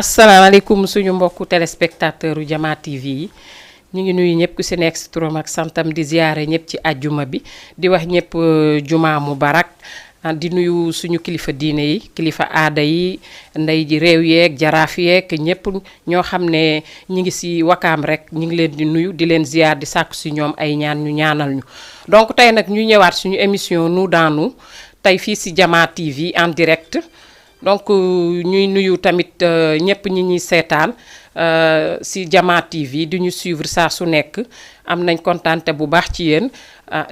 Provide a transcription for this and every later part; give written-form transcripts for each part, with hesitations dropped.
asalaamaaleykum suñu mbokku téléspectateur u Diama TV yi ñu ngi nuyu ñëpp ku si nekk si turam ak santam di ziyaare ñëpp ci àjjuma bi di wax ñëpp juma mubarak di nuyu suñu kilifa diine yi kilifa aada yi ndey ji réew yeeg jaraaf yeeg ñëpp ñoo xam ne ñi ngi si wakaam rek ñu ngi leen di nuyu di leen ziyaar di sàkku si ñoom ay ñaan ñu ñaanal ñu donc tey nag ñu ñëwaat suñu émission nous dans nous tey fii si Diama TV en direct donc ñuy nuyu tamit ñëpp ñi ñuy seetaan si Diama TV di ñu suivre saa su nekk am nañ kontaante bu baax ci yéen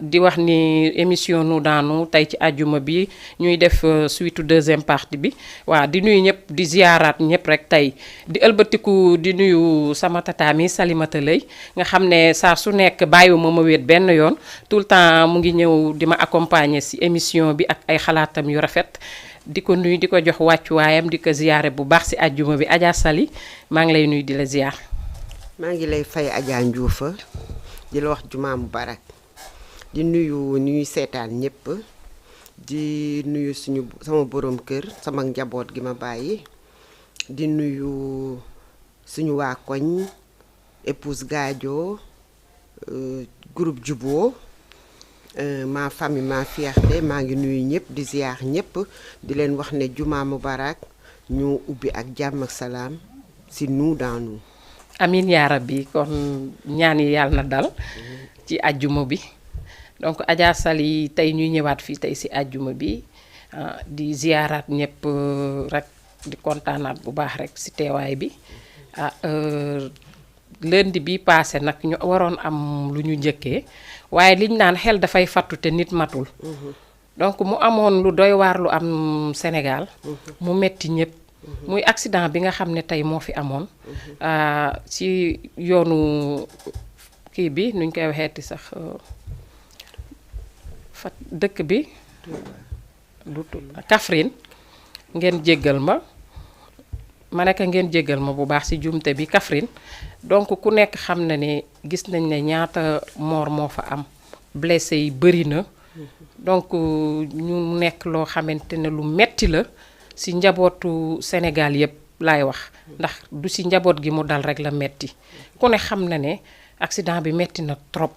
di wax ni émission nous dans nous tey ci àjjuma bi ñuy def suite deuxième partie bi waaw di nuyu ñëpp di ziyaaraat ñëpp rek tey di ëlbatiku di nuyu sama tata mi Salimata Lay nga xam ne saa su nekk bàyyiwuma ma wéet benn yoon tout le temps mu ngi ñëw di ma accompagner si émission bi ak ay xalaatam yu rafet di ko nuyu di ko jox wàccuwaayam di ko ziyaare bu baax si àjjuma bi Adja Sali maa ngi lay nuyu di la ziyaar. maa ngi lay fay Adja Ndioufa di la wax juma mubarak di nuyu ñuy seetaan ñëpp di nuyu sama borom kër sama njaboot gi ma bàyyi di nuyu suñu waa koñ épouse Gadio groupe Jubo ma famille ma fierté maa ngi nuyu ñëpp di ziar ñëpp di leen wax ne juma mubarak ñu ubbi ak jàmm ak salaam si nous dans nous. amiin yaa rabbi kon ñaan yi yàlla na dal ci àjjuma bi donc Adja Sali tey ñuy ñëwaat fii tey si àjjuma bi di ziaraat ñëpp rek di kontaanaat bu baax rek si teewaay bi lundi bi passé nag ñu waroon am lu ñu njëkkee waaye liñ naan xel dafay fattu te nit matul donc mu amoon lu doy waar lu am Sénégal mu metti ñëpp muy accident bi nga xam ne tey moo fi amoon ci yoonu kii bi nuñ koy waxeeti sax fa dëkk bi du Kaffrine ngeen jéggal ma nekk ngeen jéggal ma bu baax ci jumte bi Kaffrine donc ku nekk xam na ne gis nañ ne ñaata mort moo fa am blessé yi bëri na donc ñu nekk loo xamante ne lu metti la ci njabootu Sénégal yëpp laay wax ndax du ci njaboot gi mu dal rek la metti ku ne xam na ne accident bi metti na trop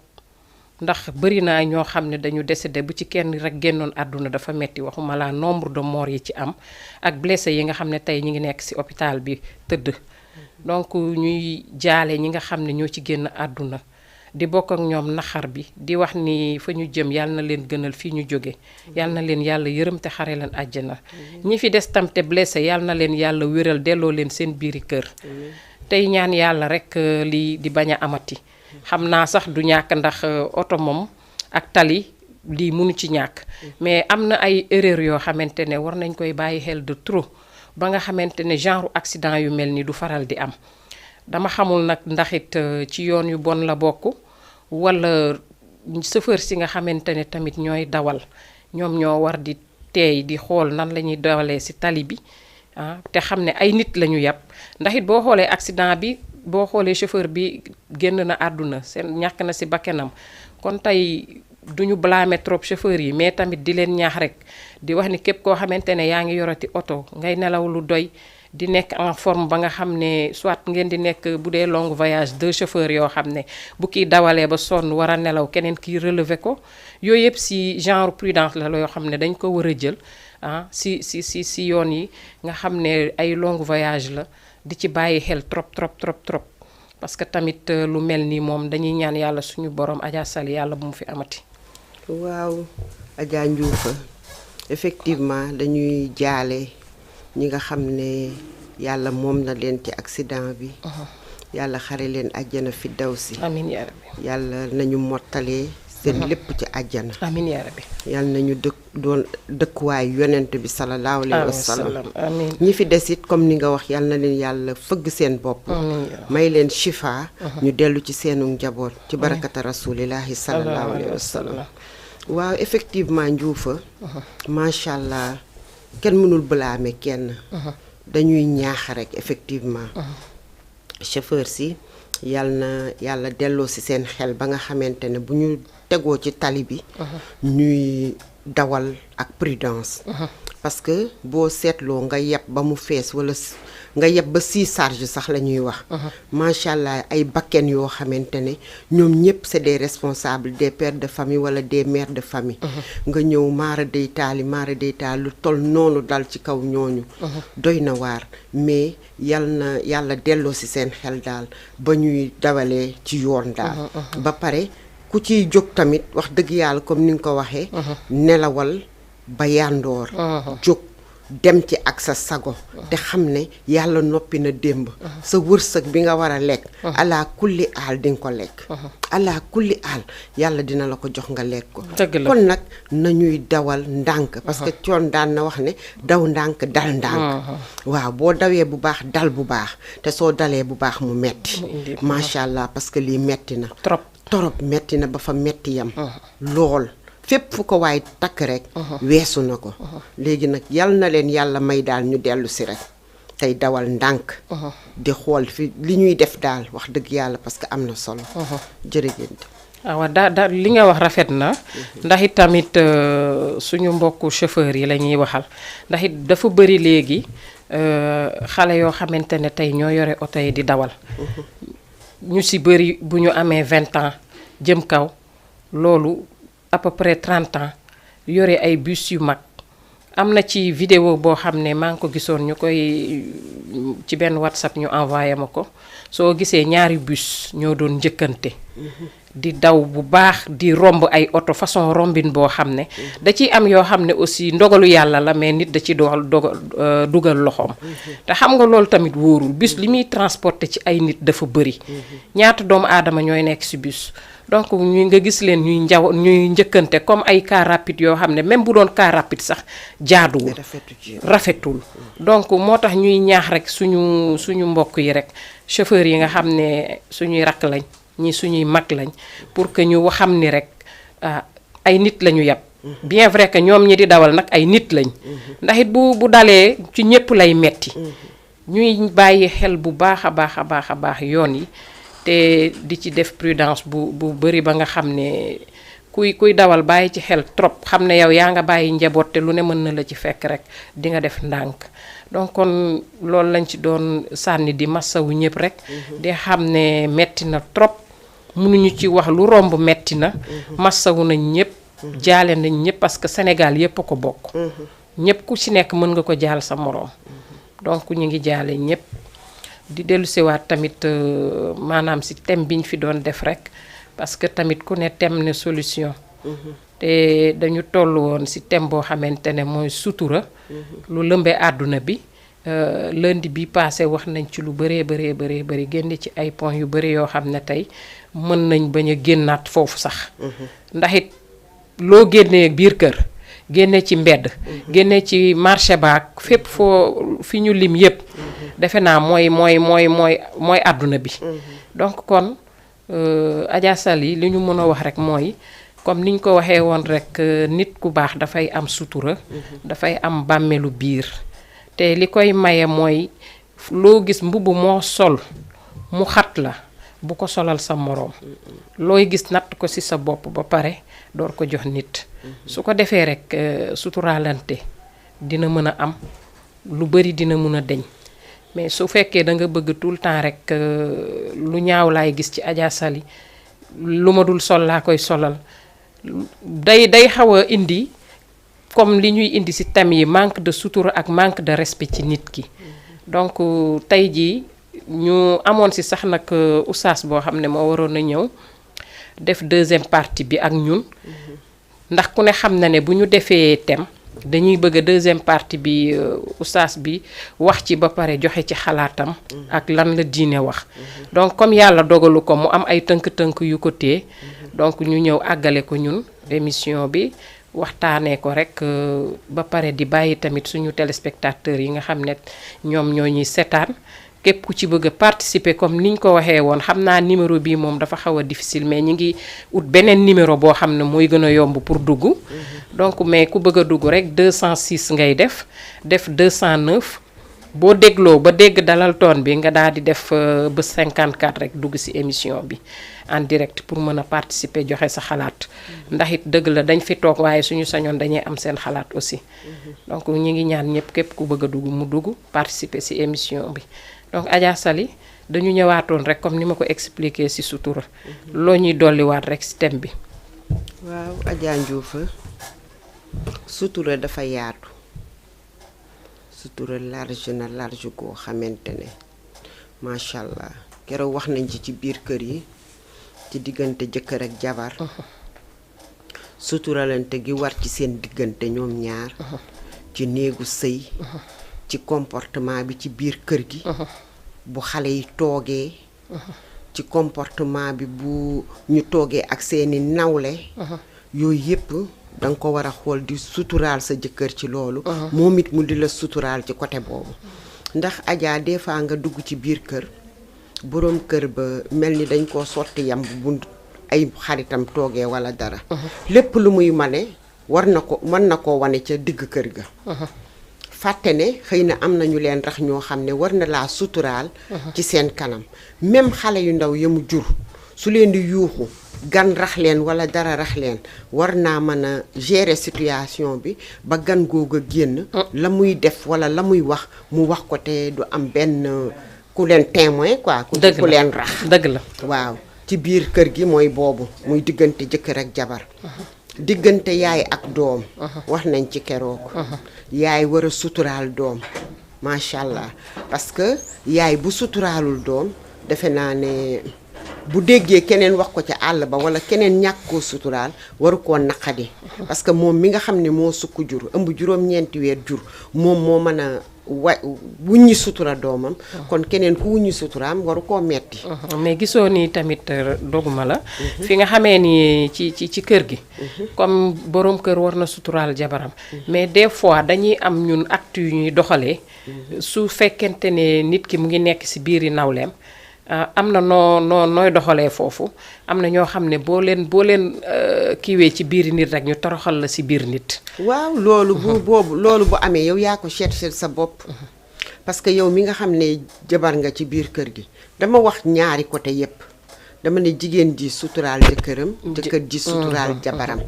ndax bëri na ñoo xam ne dañu décédé bu ci kenn rek génnoon àdduna dafa metti waxuma la nombre de morts yi ci am ak blessé yi nga xam ne tey ñi ngi nekk ci hôpital bi tëdd donc ñuy jaale ñi nga xam ne ñoo ci génn àdduna di bokk ak ñoom naxar bi di wax ni fa ñu jëm yàlla na leen gënal fii ñu jóge yàlla na leen yàlla yërëm te xare leen àjjana ñi fi des tam te blessé yàlla na leen yàlla wéral delloo leen seen biiri kër tey ñaan yàlla rek lii di bañ a amati xam naa sax du ñàkk ndax oto moom ak tali lii mënu ci ñàkk mais am na ay erreur yoo xamante ne war nañ koy bàyyi xel de trop ba nga xamante ne genre accident yu mel ni du faral di am dama xamul nag ndaxit ci yoon yu bon la bokk walla chauffeur si nga xamante ne tamit ñooy dawal ñoom ñoo war di teey di xool nan la ñuy dawalee ci tali bi te xam ne ay nit la ñu yàpp ndaxit boo xoolee accident bi boo xoolee chauffeur bi génn na àdduna seen ñàkk na ci bakkanam kon tey duñu blâmer trop chauffeur yi mais tamit di leen ñaax rek di wax ni képp koo xamante ne yaa ngi yorati oto ngay nelaw lu doy di nekk en forme ba nga xam ne soit ngeen di nekk bu dee long voyage 2 chauffeurs yoo xam ne bu kii dawalee ba sonn war a nelaw keneen kii relever ko yooyu yëpp ci genre prudence la yoo xam ne dañ ko war a jël ci yoon yi nga xam ne ay long voyage la di ci bàyyi xel trop parce que tamit lu mel nii moom dañuy ñaan yàlla suñu borom Adja Sali yàlla bu mu fi amati. waaw Adja Ndioufa effectivement dañuy jaale ñi nga xam ne yàlla moom na leen ci accident bi yàlla xare leen àjjana fi daw si amiin yaa rabbi yàlla nañu mottalee seen lépp ci àjjana amiin yaa rabbi yàlla nañu doon dëkkuwaay yonent bi salallaahu alayhi wa sallam amiin ñi fi desit comme ni nga wax yàlla na leen yàlla fëgg seen bopp may leen shifa ñu dellu ci seenu njaboot ci barakata rasulillahi salallaahu alayhi wa sallam waaw effectivement Ndioufa macha allah kenn mënul blâmer kenn dañuy ñaax rek effectivement chauffeur si yàlla delloo si seen xel ba nga xamante ne bu ñu tegoo ci tali bi ñuy dawal ak prudence parce que boo seetloo nga yeb ba mu fees wala nga yeb ba 6 charges sax la ñuy wax macha allah ay bakken yoo xamante ne ñoom ñëpp c'est des responsables des pères de famille wala des mères de famille nga ñëw maara day taali lu toll noonu dal ci kaw ñooñu doy na waar mais yàlla delloo si seen xel daal ba ñuy dawalee ci yoon daal ba pare ku ciy jóg tamit wax dëgg yàlla comme ni nga ko waxee nelawal ba yandoor jóg dem ci ak sa sago te xam ne yàlla noppi na démb sa wërsëg bi nga war a lekk ala kulli aal di nga ko lekk ala kulli aal yàlla dina la ko jox nga lekk ko kon nag nañuy dawal ndànk parce que coon daan na wax ne daw ndànk dal ndànk waaw boo dawee bu baax dal bu baax te soo dalee bu baax mu metti macha allah parce que lii metti na trop metti na ba fa metti yam lool fépp fu ko waay takk rek weesu na ko léegi nag yal na leen yàlla may daal ñu dellu si rek tey dawal ndànk di xool fi li ñuy def daal wax dëgg yàlla parce que am na solo jërëjëf waaw li nga wax rafet na ndax it tamit suñu mbokku chauffeur yi la ñuy waxal ndax it dafa bëri léegi xale yoo xamante ne tey ñoo yore oto yi di dawal ñu si bëri bu ñu amee 20 ans jëm kaw loolu à peu près 30 ans yore ay bus yu mag am na ci vidéo boo xam ne maa ngi ko gisoon ñu koy ci benn WhatsApp ñu envoyé ma ko soo gisee ñaari bus ñoo doon njëkkante di daw bu baax di romb ay oto façon rombin boo xam ne da ciy am yoo xam ne aussi ndogalu yàlla la mais nit da ci dugal loxoom te xam nga loolu tamit wóorul bus li muy transporter ci ay nit dafa bëri ñaata doomu aadama ñooy nekk ci bus donc ñu nga gis leen ñuy njëkkante comme ay car rapide yoo xam ne même bu doon car rapide sax jaaduwul rafetul donc moo tax ñuy ñaax rek suñu mbokk yi rek chauffeur yi nga xam ne suñuy rakk lañ ñi suñuy mag lañ pour que ñu xam ni rek ay nit lañu yab bien vrai que ñoom ñi di dawal nag ay nit lañ ndax it bu dalee ci ñëpp lay metti ñuy bàyyi xel bu baax a baax yoon yi te di ci def prudence bu bëri ba nga xam ne kuy dawal bàyyi ci xel trop xam ne yow yaa nga bàyyi njaboot te lu ne mën na la ci fekk rek di nga def ndànk donc kon loolu lañ ci doon sànni di massawu ñëpp rek di xam ne metti na trop mënuñu ci wax lu romb metti na massawu nañ ñëpp jaale nañ ñëpp parce que Sénégal yëpp a ko bokk ñëpp ku ci nekk mën nga ko jaal sa moroom donc ñu ngi jaale ñëpp di dellu siwaat tamit maanaam ci thème bi ñu fi doon def rek parce que tamit ku ne thème ne solution te dañu toll woon ci thème boo xamante ne mooy sutura lu lëmbee àdduna bi lundi bi passé wax nañ ci lu bëree génne ci ay points yu bëri yoo xam ne tey mën nañ bañ a génnaat foofu sax ndax it loo génnee biir kër génne ci mbedd génne ci marché baak fépp foo fi ñu lim yépp defe naa mooy àdduna bi donc kon Adja Sali li ñu mën a wax rek mooy comme niñ ko waxee woon rek nit ku baax dafay am sutura dafay am bàmmeelu biir te li koy maye mooy loo gis mbubb moo sol mu xat la bu ko solal sa moroom looy gis natt ko ci sa bopp ba pare door ko jox nit su ko defee rek suturaalante dina mën a am lu bari dina mën a deñ mais su fekkee da nga bëgg tout le temps rek lu ñaaw laay gis ci Adja Sali lu ma dul sol laa koy solal day xaw a indi comme li ñuy indi ci thème yi manque de sutura ak manque de respect ci nit ki donc tey jii ñu amoon ci sax nag oustaz boo xam ne moo waroon a ñëw def deuxième partie bi ak ñun ndax ku ne xam na ne bu ñu defee thème dañuy bëgg deuxième partie bi oustaz bi wax ci ba pare joxe ci xalaatam ak lan la diine wax donc comme yàlla dogalu ko mu am ay tënk-tënk yu ko téye donc ñu ñëw àggale ko ñun émission bi waxtaanee ko rek ba pare di bàyyi tamit suñu téléspectateurs yi nga xam ne ñoom ñoo ñuy seetaan képp ku ci bëgg a participer comme niñ ko waxee woon xam naa numéro bii moom dafa xaw a difficile mais ñi ngi ut beneen numéro boo xam ne mooy gën a yomb pour dugg donc mais ku bëgg a dugg rek 206 ngay def 209 boo dégloo ba dégg dalal toon bi nga daal di def ba 54 rek dugg ci émission bi en direct pour mën a participer joxe sa xalaat ndax it dëgg la dañ fi toog waaye suñu sañoon dañuy am seen xalaat aussi donc ñi ngi ñaan ñëpp képp ku bëgg a dugg mu dugg participer ci émission bi donc Adja Sali dañu ñëwaatoon rek comme ni ma ko expliquer ci sutura loo ñuy dolliwaat rek ci thème bi. waaw Adja Ndioufa sutura dafa yaatu sutura large na large goo xamante ne macha allah keroog wax nañ ci biir kër yi ci diggante jëkkër ak jabar suturalante gi war ci seen diggante ñoom ñaar ci néegu sëy ci comportement bi ci biir kër gi bu xale yi toogee ci comportement bi bu ñu toogee ak seeni nawle yooyu yépp danga ko war a xool di suturaal sa jëkkër ci loolu moom it mu di la suturaal ci côté boobu ndax Adja des fois nga dugg ci biir kër boroom kër ba mel ni dañ koo sotti yam bu ay xaritam toogee walla dara lépp lu muy mane mën na koo wane ca digg kër ga fàtte ne xëy na am nañu leen rax ñoo xam ne war na laa suturaal ci seen kanam même xale yu ndaw yamu jur su leen di yuuxu gan rax leen walla dara rax leen war naa mën a gérer situation bi ba gan googu a génn la muy def walla la muy wax mu wax ko te du am benn ku leen témoin quoi ku leen rax dëgg la waaw ci biir kër gi mooy boobu muy diggante jëkkër ak jabar diggante yaay ak doom wax nañ ci keroog yaay war a suturaal doom macha allah parce que yaay bu suturaalul doom defe naa ne bu déggee keneen wax ko ca àll ba walla keneen ñàkk koo suturaal waru koo naqadi parce que moom mi nga xam ne moo sukk jur ëmb juróom-ñeenti weer jur moom moo mën a wuññi sutura doomam kon keneen ku wuññi suturaam waru koo metti mais gisoo ni tamit doguma la fi nga xamee ni ci kër gi comme boroom kër war na suturaal jabaram mais des fois dañuy am ñun acte yu ñuy doxalee su fekkente ne nit ki mu ngi nekk ci biiri nawleem am na nooy doxalee foofu am na ñoo xam ne boo leen kiiwee ci biir nit rek ñu toroxal la ci biir nit. waaw loolu bu amee yow yaa ko chercher sa bopp. parce que yow mi nga xam ne jabar nga ci biir kër gi dama wax ñaari côté yépp dama ne jigéen ji suturaal jëkkëram. jëkkër ji suturaal jabaram.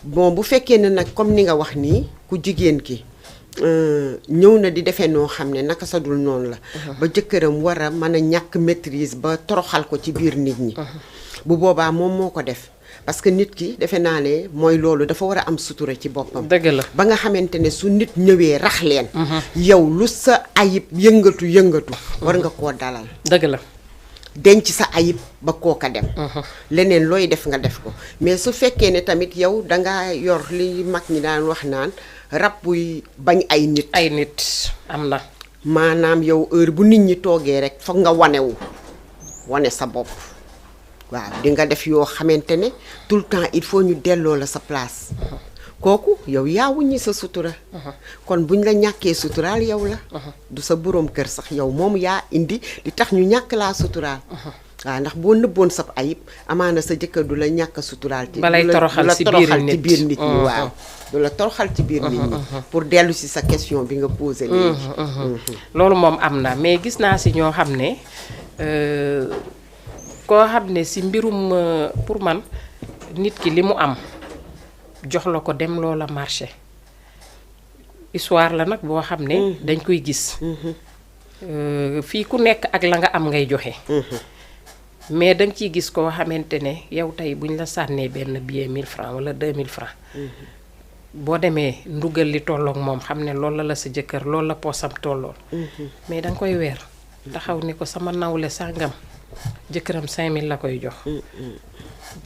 bon bu fekkee ne nag comme ni nga wax nii ku jigéen ki. ñëw na di defee noo xam ne naka sa dul noonu la ba jëkkëram war a mën a ñàkk maîtrise ba toroxal ko ci biir nit ñi bu boobaa moom moo ko def parce que nit ki defe naa ne mooy loolu dafa war a am sutura ci boppam dëgg la ba nga xamante ne su nit ñëwee rax leen yow lu sa ayib yëngatu war nga koo dalal dëgg la denc sa ayib ba kooka dem leneen looy def nga def ko mais su fekkee ne tamit yow dangaa yor li mag ñi daan wax naan rab buy bañ ay nit am na maanaam yow heure bu nit ñi toogee rek foog nga wane sa bopp waaw di nga def yoo xamante ne tout le temps il faut ñu delloo la sa place kooku yow yaa wuññi sa sutura kon buñ la ñàkkee suturaal yow la du sa boroom kër sax yow moom yaa indi li tax ñu ñàkk laa suturaal waaw ndax boo nëbboon sab ayib amaana sa jëkkër du la ñàkk suturaal ci balay toroxal ci biir nit ñi waaw du la toroxal ci biir nit ñi pour dellu si sa question bi nga posé léegi loolu moom am na mais gis naa si ñoo xam ne koo xam ne si mbirum pour man nit ki li mu am jox la ko dem loola marché histoire la nag boo xam ne dañ koy gis fii ku nekk ak la nga am ngay joxe mais danga ciy gis koo xamante ne yow tey buñ la sànnee benn billet 1000 francs wala 2000 francs boo demee ndugal li tolloog moom xam ne loolu la sa jëkkër loolu la poosam tollool mais danga koy weer taxaw ne ko sama nawle sàngam jëkkëram 5000 la koy jox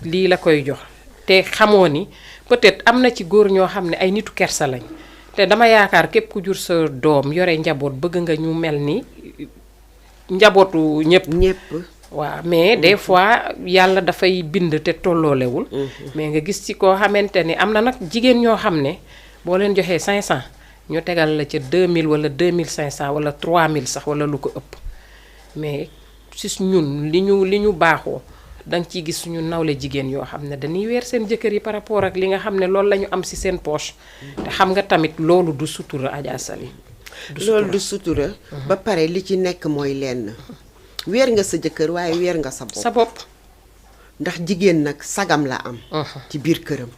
lii la koy jox te xamoo ni peut-être am na ci góor ñoo xam ne ay nitu kersa lañ te dama yaakaar képp ku jur sa doom yore njaboot bëgg nga ñu mel ni njabootu ñëpp waaw mais des fois yàlla dafay bind te tolloolewul mais nga gis ci koo xamante ni am na nag jigéen ñoo xam ne boo leen joxee 500 ñu tegal la ca 2000 wala 2500 wala 3000 sax wala lu ko ëpp mais si ñun li ñu baaxoo danga ciy gis suñu nawle jigéen yoo xam ne dañuy weer seen jëkkër yi par rapport ak li nga xam ne loolu la ñu am ci seen poche te xam nga tamit loolu du sutura Adja Sali loolu du sutura. ba pare li ci nekk mooy lenn. weer nga sa jëkkër waaye weer nga sa bopp. sa bopp. ndax jigéen nag sagam la am. ci biir këram.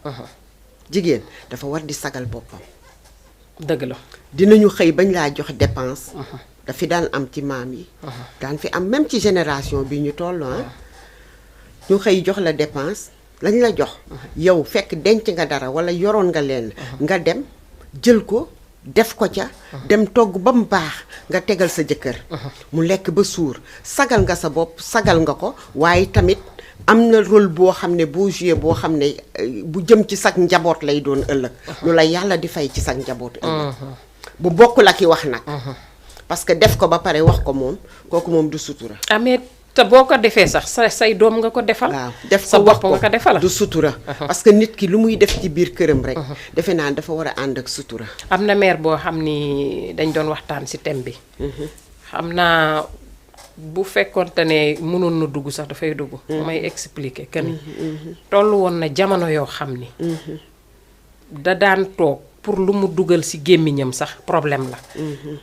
jigéen dafa war di sagal boppam. dëgg la. dinañu xëy bañ laa jox dépense. dafi daan am ci maam yi. daan fi am même ci génération bi ñu toll ñu xëy jox la dépense lañ la jox. yow fekk denc nga dara wala yoroon nga leen. nga dem jël ko def ko ca. dem togg ba mu baax nga tegal sa jëkkër. mu lekk ba suur sagal nga sa bopp sagal nga ko waaye tamit. am na rôle boo xam ne boo joué boo xam ne bu jëm ci sag njaboot lay doon ëllëg. lu la yàlla di fay ci sag njaboot ëllëg. bu bokk la ki wax nag. parce que def ko ba pare wax ko moom kooku moom du sutura. amee te boo ko defee sax say doom nga ko defal. waaw def sa ko bopp wax nga ko defal. du sutura. parce que nit ki lu muy def ci biir këram rek. defe naa dafa war a ànd ak sutura. am na mère boo xam ni dañ doon waxtaan ci thème bi. xam naa. bu fekkonte ne mënoon na dugg sax dafay dugg. may expliquer que ni. toll woon na jamono yoo xam ni. da daan toog pour lu mu dugal ci gémmiñam sax problème la.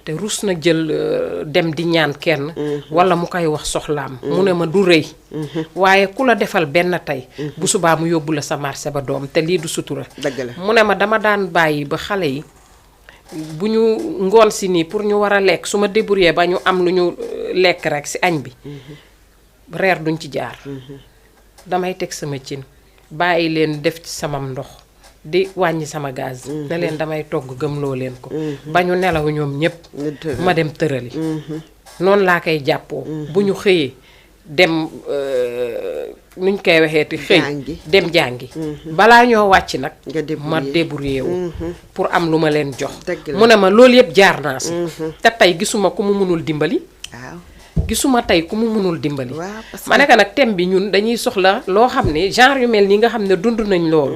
te rus na jël dem di ñaan kenn. walla mu koy wax soxlaam. mu ne ma du rëy. waaye ku la defal benn tey. bu subaa mu yóbbu la sa marché ba doom te lii du sutura. dëgg la mu ne ma dama daan bàyyi ba xale yi. bu ñu ngoon si nii pour ñu war a lekk su ma débrouillé ba ñu am lu ñu lekk rek si añ bi. reer duñ ci jaar. damay teg sama cin bàyyi leen def ci samam ndox di wàññi sama gaz. ne leen damay togg gëmloo leen ko. ba ñu nelaw ñoom ñépp ma dem tërali. noonu laa koy jàppoo. bu ñu xëyee dem nuñ koy waxee te xëy dem jàngi. balaa ñoo wàcc nag. ma débrouillé wu pour am lu ma leen jox. mu ne ma loolu yëpp jaar naa si. te tey gisuma ku mu mënul dimbali. waaw gisuma tey ku mu mënul dimbali. waaw parce que ma nekk nag thème bi ñun dañuy soxla loo xam ne genre yu mel nii nga xam ne dund nañ loolu.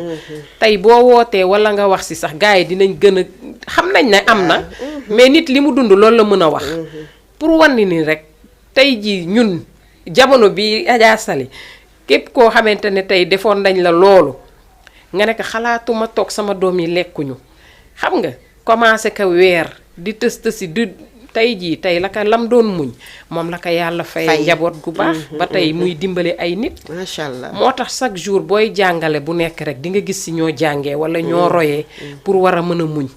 tey boo wootee walla nga wax si sax gars yi dinañ gën a xam nañ ne am na. mais nit li mu dund loolu la mën a wax. pour wan ni rek tey ji ñun jamono bi Adja Sali képp koo xamante ne tey defoon nañ la loolu nga nekk xalaatuma toog sama doom yi lekkuñu xam nga commencé ka weer di tësi di tey jii tey la ka lam doon muñ moom la ko yàlla fay njaboot gu baax ba tey muy dimbali ay nit. macha allah moo tax chaque jour booy jàngale bu nekk rek di nga gis si ñoo jàngee wala ñoo royee pour war a mën a muñ.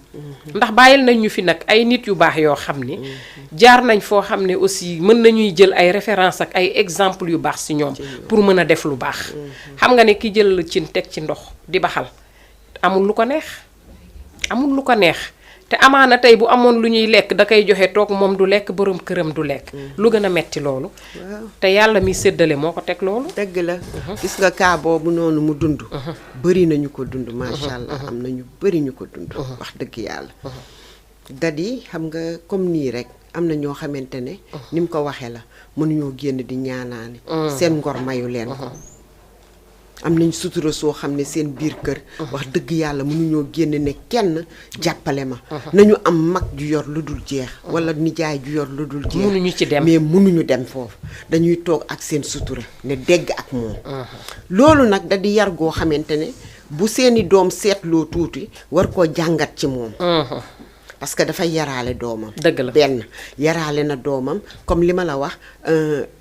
ndax bàyyil nañ ñu fi nag ay nit yu baax yoo xam ni jaar nañ foo xam ne aussi mën nañuy jël ay référence ak ay exemple yu baax si ñoom pour mën a def lu baax. xam nga ne ki jël cin teg ci ndox di baxal amul lu ko neex amul lu ko neex. te amaana tey bu amoon lu ñuy lekk da koy joxe toog moom du lekk borom këram du lekk. lu gën a metti loolu. te yàlla mi séddale moo ko teg loolu. dëgg la. gis nga kaa boobu noonu mu dund. bëri nañu ko dund macha allah am na ñu bëri ñu ko dund. wax dëgg yàlla. dadi xam nga comme nii rek am na ñoo xamante ne. ni mu ko waxee la mënuñoo génn di ñaanaani. seen ngor mayu leen ko. am nañ sutura soo xam ne seen biir kër. wax dëgg yàlla mënuñoo génn ne kenn jàppale ma. nañu am mag ju yor lu dul jeex. wala nijaay ju yor lu dul jeex. mënuñu ci dem mais mënuñu dem foofu dañuy toog ak seen sutura ne dégg ak moom. loolu nag da di yar goo xamante ne bu seeni doom seetloo tuuti war koo jàngat ci moom. parce que dafay yaraale doomam. dëgg la benn yaraale na doomam comme li ma la wax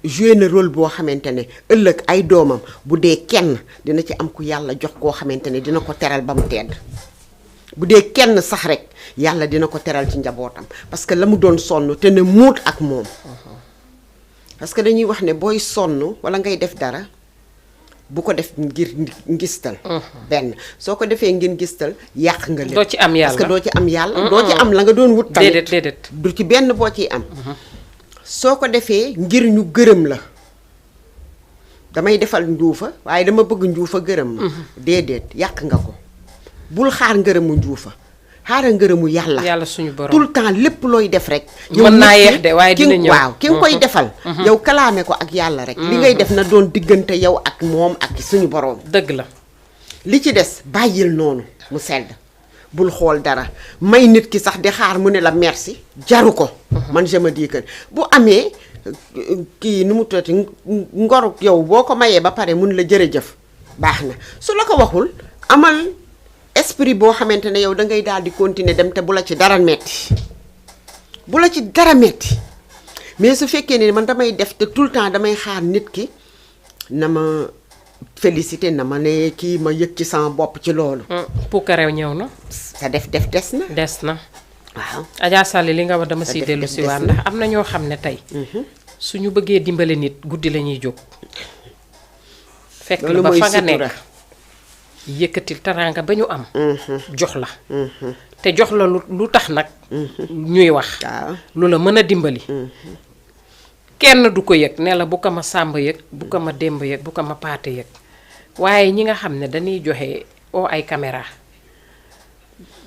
joué na rôle boo xamante ne ëllëg ay doomam bu dee kenn dina ci am ku yàlla jox koo xamante ne dina ko teral ba mu tedd. bu dee kenn sax rek yàlla dina ko teral ci njabootam parce que la mu doon sonn te ne muut ak moom. parce que dañuy wax ne booy sonn wala ngay def dara bu ko def ngir ngistal. benn soo ko defee ngir ngistal yàq nga lépp. doo ci am yàlla parce que doo ci am yàlla. doo ci am la nga doon wut tamit. déedéet du ci benn boo ciy am. soo ko defee ngir ñu gërëm la damay defal njuufa waaye dama bëgg njuufa gërëm ma. déedéet yàq nga ko bul xaar ngërëmu njuufa xaaral ngërëmu yàlla. yàlla suñu borom tout le temps lépp looy def rek. mën naa yeex de waaye dina ñëw waaw ki nga koy defal. yow kalaame ko ak yàlla rek. li ngay def na doon diggante yow ak moom ak suñu borom. dëgg la. li ci des bàyyil noonu mu sedd bul xool dara may nit ki sax di xaar mu ne la merci jaru ko. man je me dis que bu amee kii nu mu tuddati ngoru yow boo ko mayee ba pare mun la jërëjëf baax na su la ko waxul amal. esprit boo xamante ne yow da ngay daal di continuer dem te bu la ci dara metti bu la ci dara metti mais su fekkee ne man damay def te tout le temps damay xaar nit ki na ma félicité na ma ne kii ma yëg ci sama bopp ci loolu. puukareew ñëw na. sa def des na. des na. waaw. Adja Sall li nga wax dama siy dellu si waat ndax am na ñoo xam ne tey. suñu bëggee dimbale nit guddi la ñuy jóg. fekk la ba fa nga nekk yëkkatil teraanga ba ñu am. jox la. te jox la lu tax nag. ñuy wax. lu la mën a dimbali. kenn du ko yëg ne la bu ko ma sàmba yëg bu ko ma démb yëg bu ko ma paate yëg waaye ñi nga xam ne dañuy joxe oo ay caméra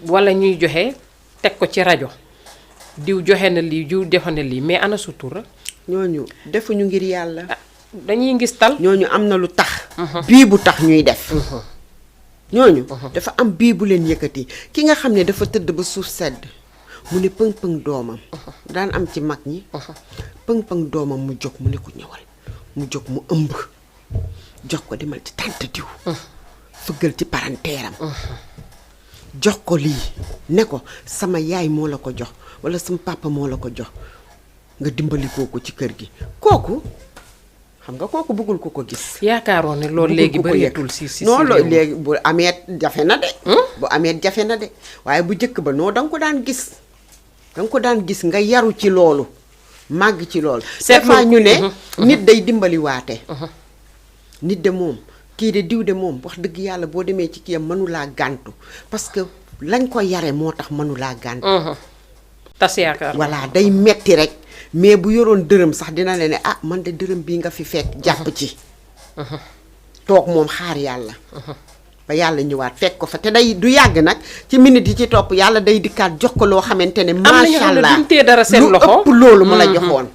wala ñuy joxe teg ko ci rajo diw joxe na lii diw joxe na lii mais ana sutura. ñooñu defuñu ngir yàlla. dañuy ngis tal. ñooñu am na lu tax. bii bu tax ñuy def. ñooñu. dafa am bii bu leen yëkkati ki nga xam ne dafa tëdd ba suuf sedd mu ne pëng-pëng doomam. daan am ci mag ñi. pëng-pëng doomam mu jóg mu ne ko ñëwal mu jóg mu ëmb jox ko demal ci tànt diw. fëggal ci paranteeram. jox ko lii ne ko sama yaay moo la ko jox walla sama papa moo la ko jox nga dimbali kooku ci kër gi kooku xam nga kooku bëggul ko gis. yaakaaroon ne loolu léegi bëreetul si non loolu léegi bu amee jafe na de. bu amee jafe na de waaye bu njëkk ba non danga ko daan gis danga ko daan gis nga yaru ci loolu màgg ci loolu. des fois ñu ne. nit day dimbali waate. nit de moom kii de diw de moom wax dëgg yàlla boo demee ci kiyam mënulaa gàntu parce que lañ ko yare moo tax mënulaa gàntu. tas yaakaar voilà day metti rek mais bu yoroon dërëm sax dina la ne ah man de dërëm bii nga fi fekk jàpp ci. toog moom xaar yàlla. ba yàlla ñëwaat fekk ko fa te day du yàgg nag ci minute yi ci topp yàlla day dikkaat jox ko loo xamante ne. macha allah am na dara seen loxo lu ëpp loolu mu la joxoon.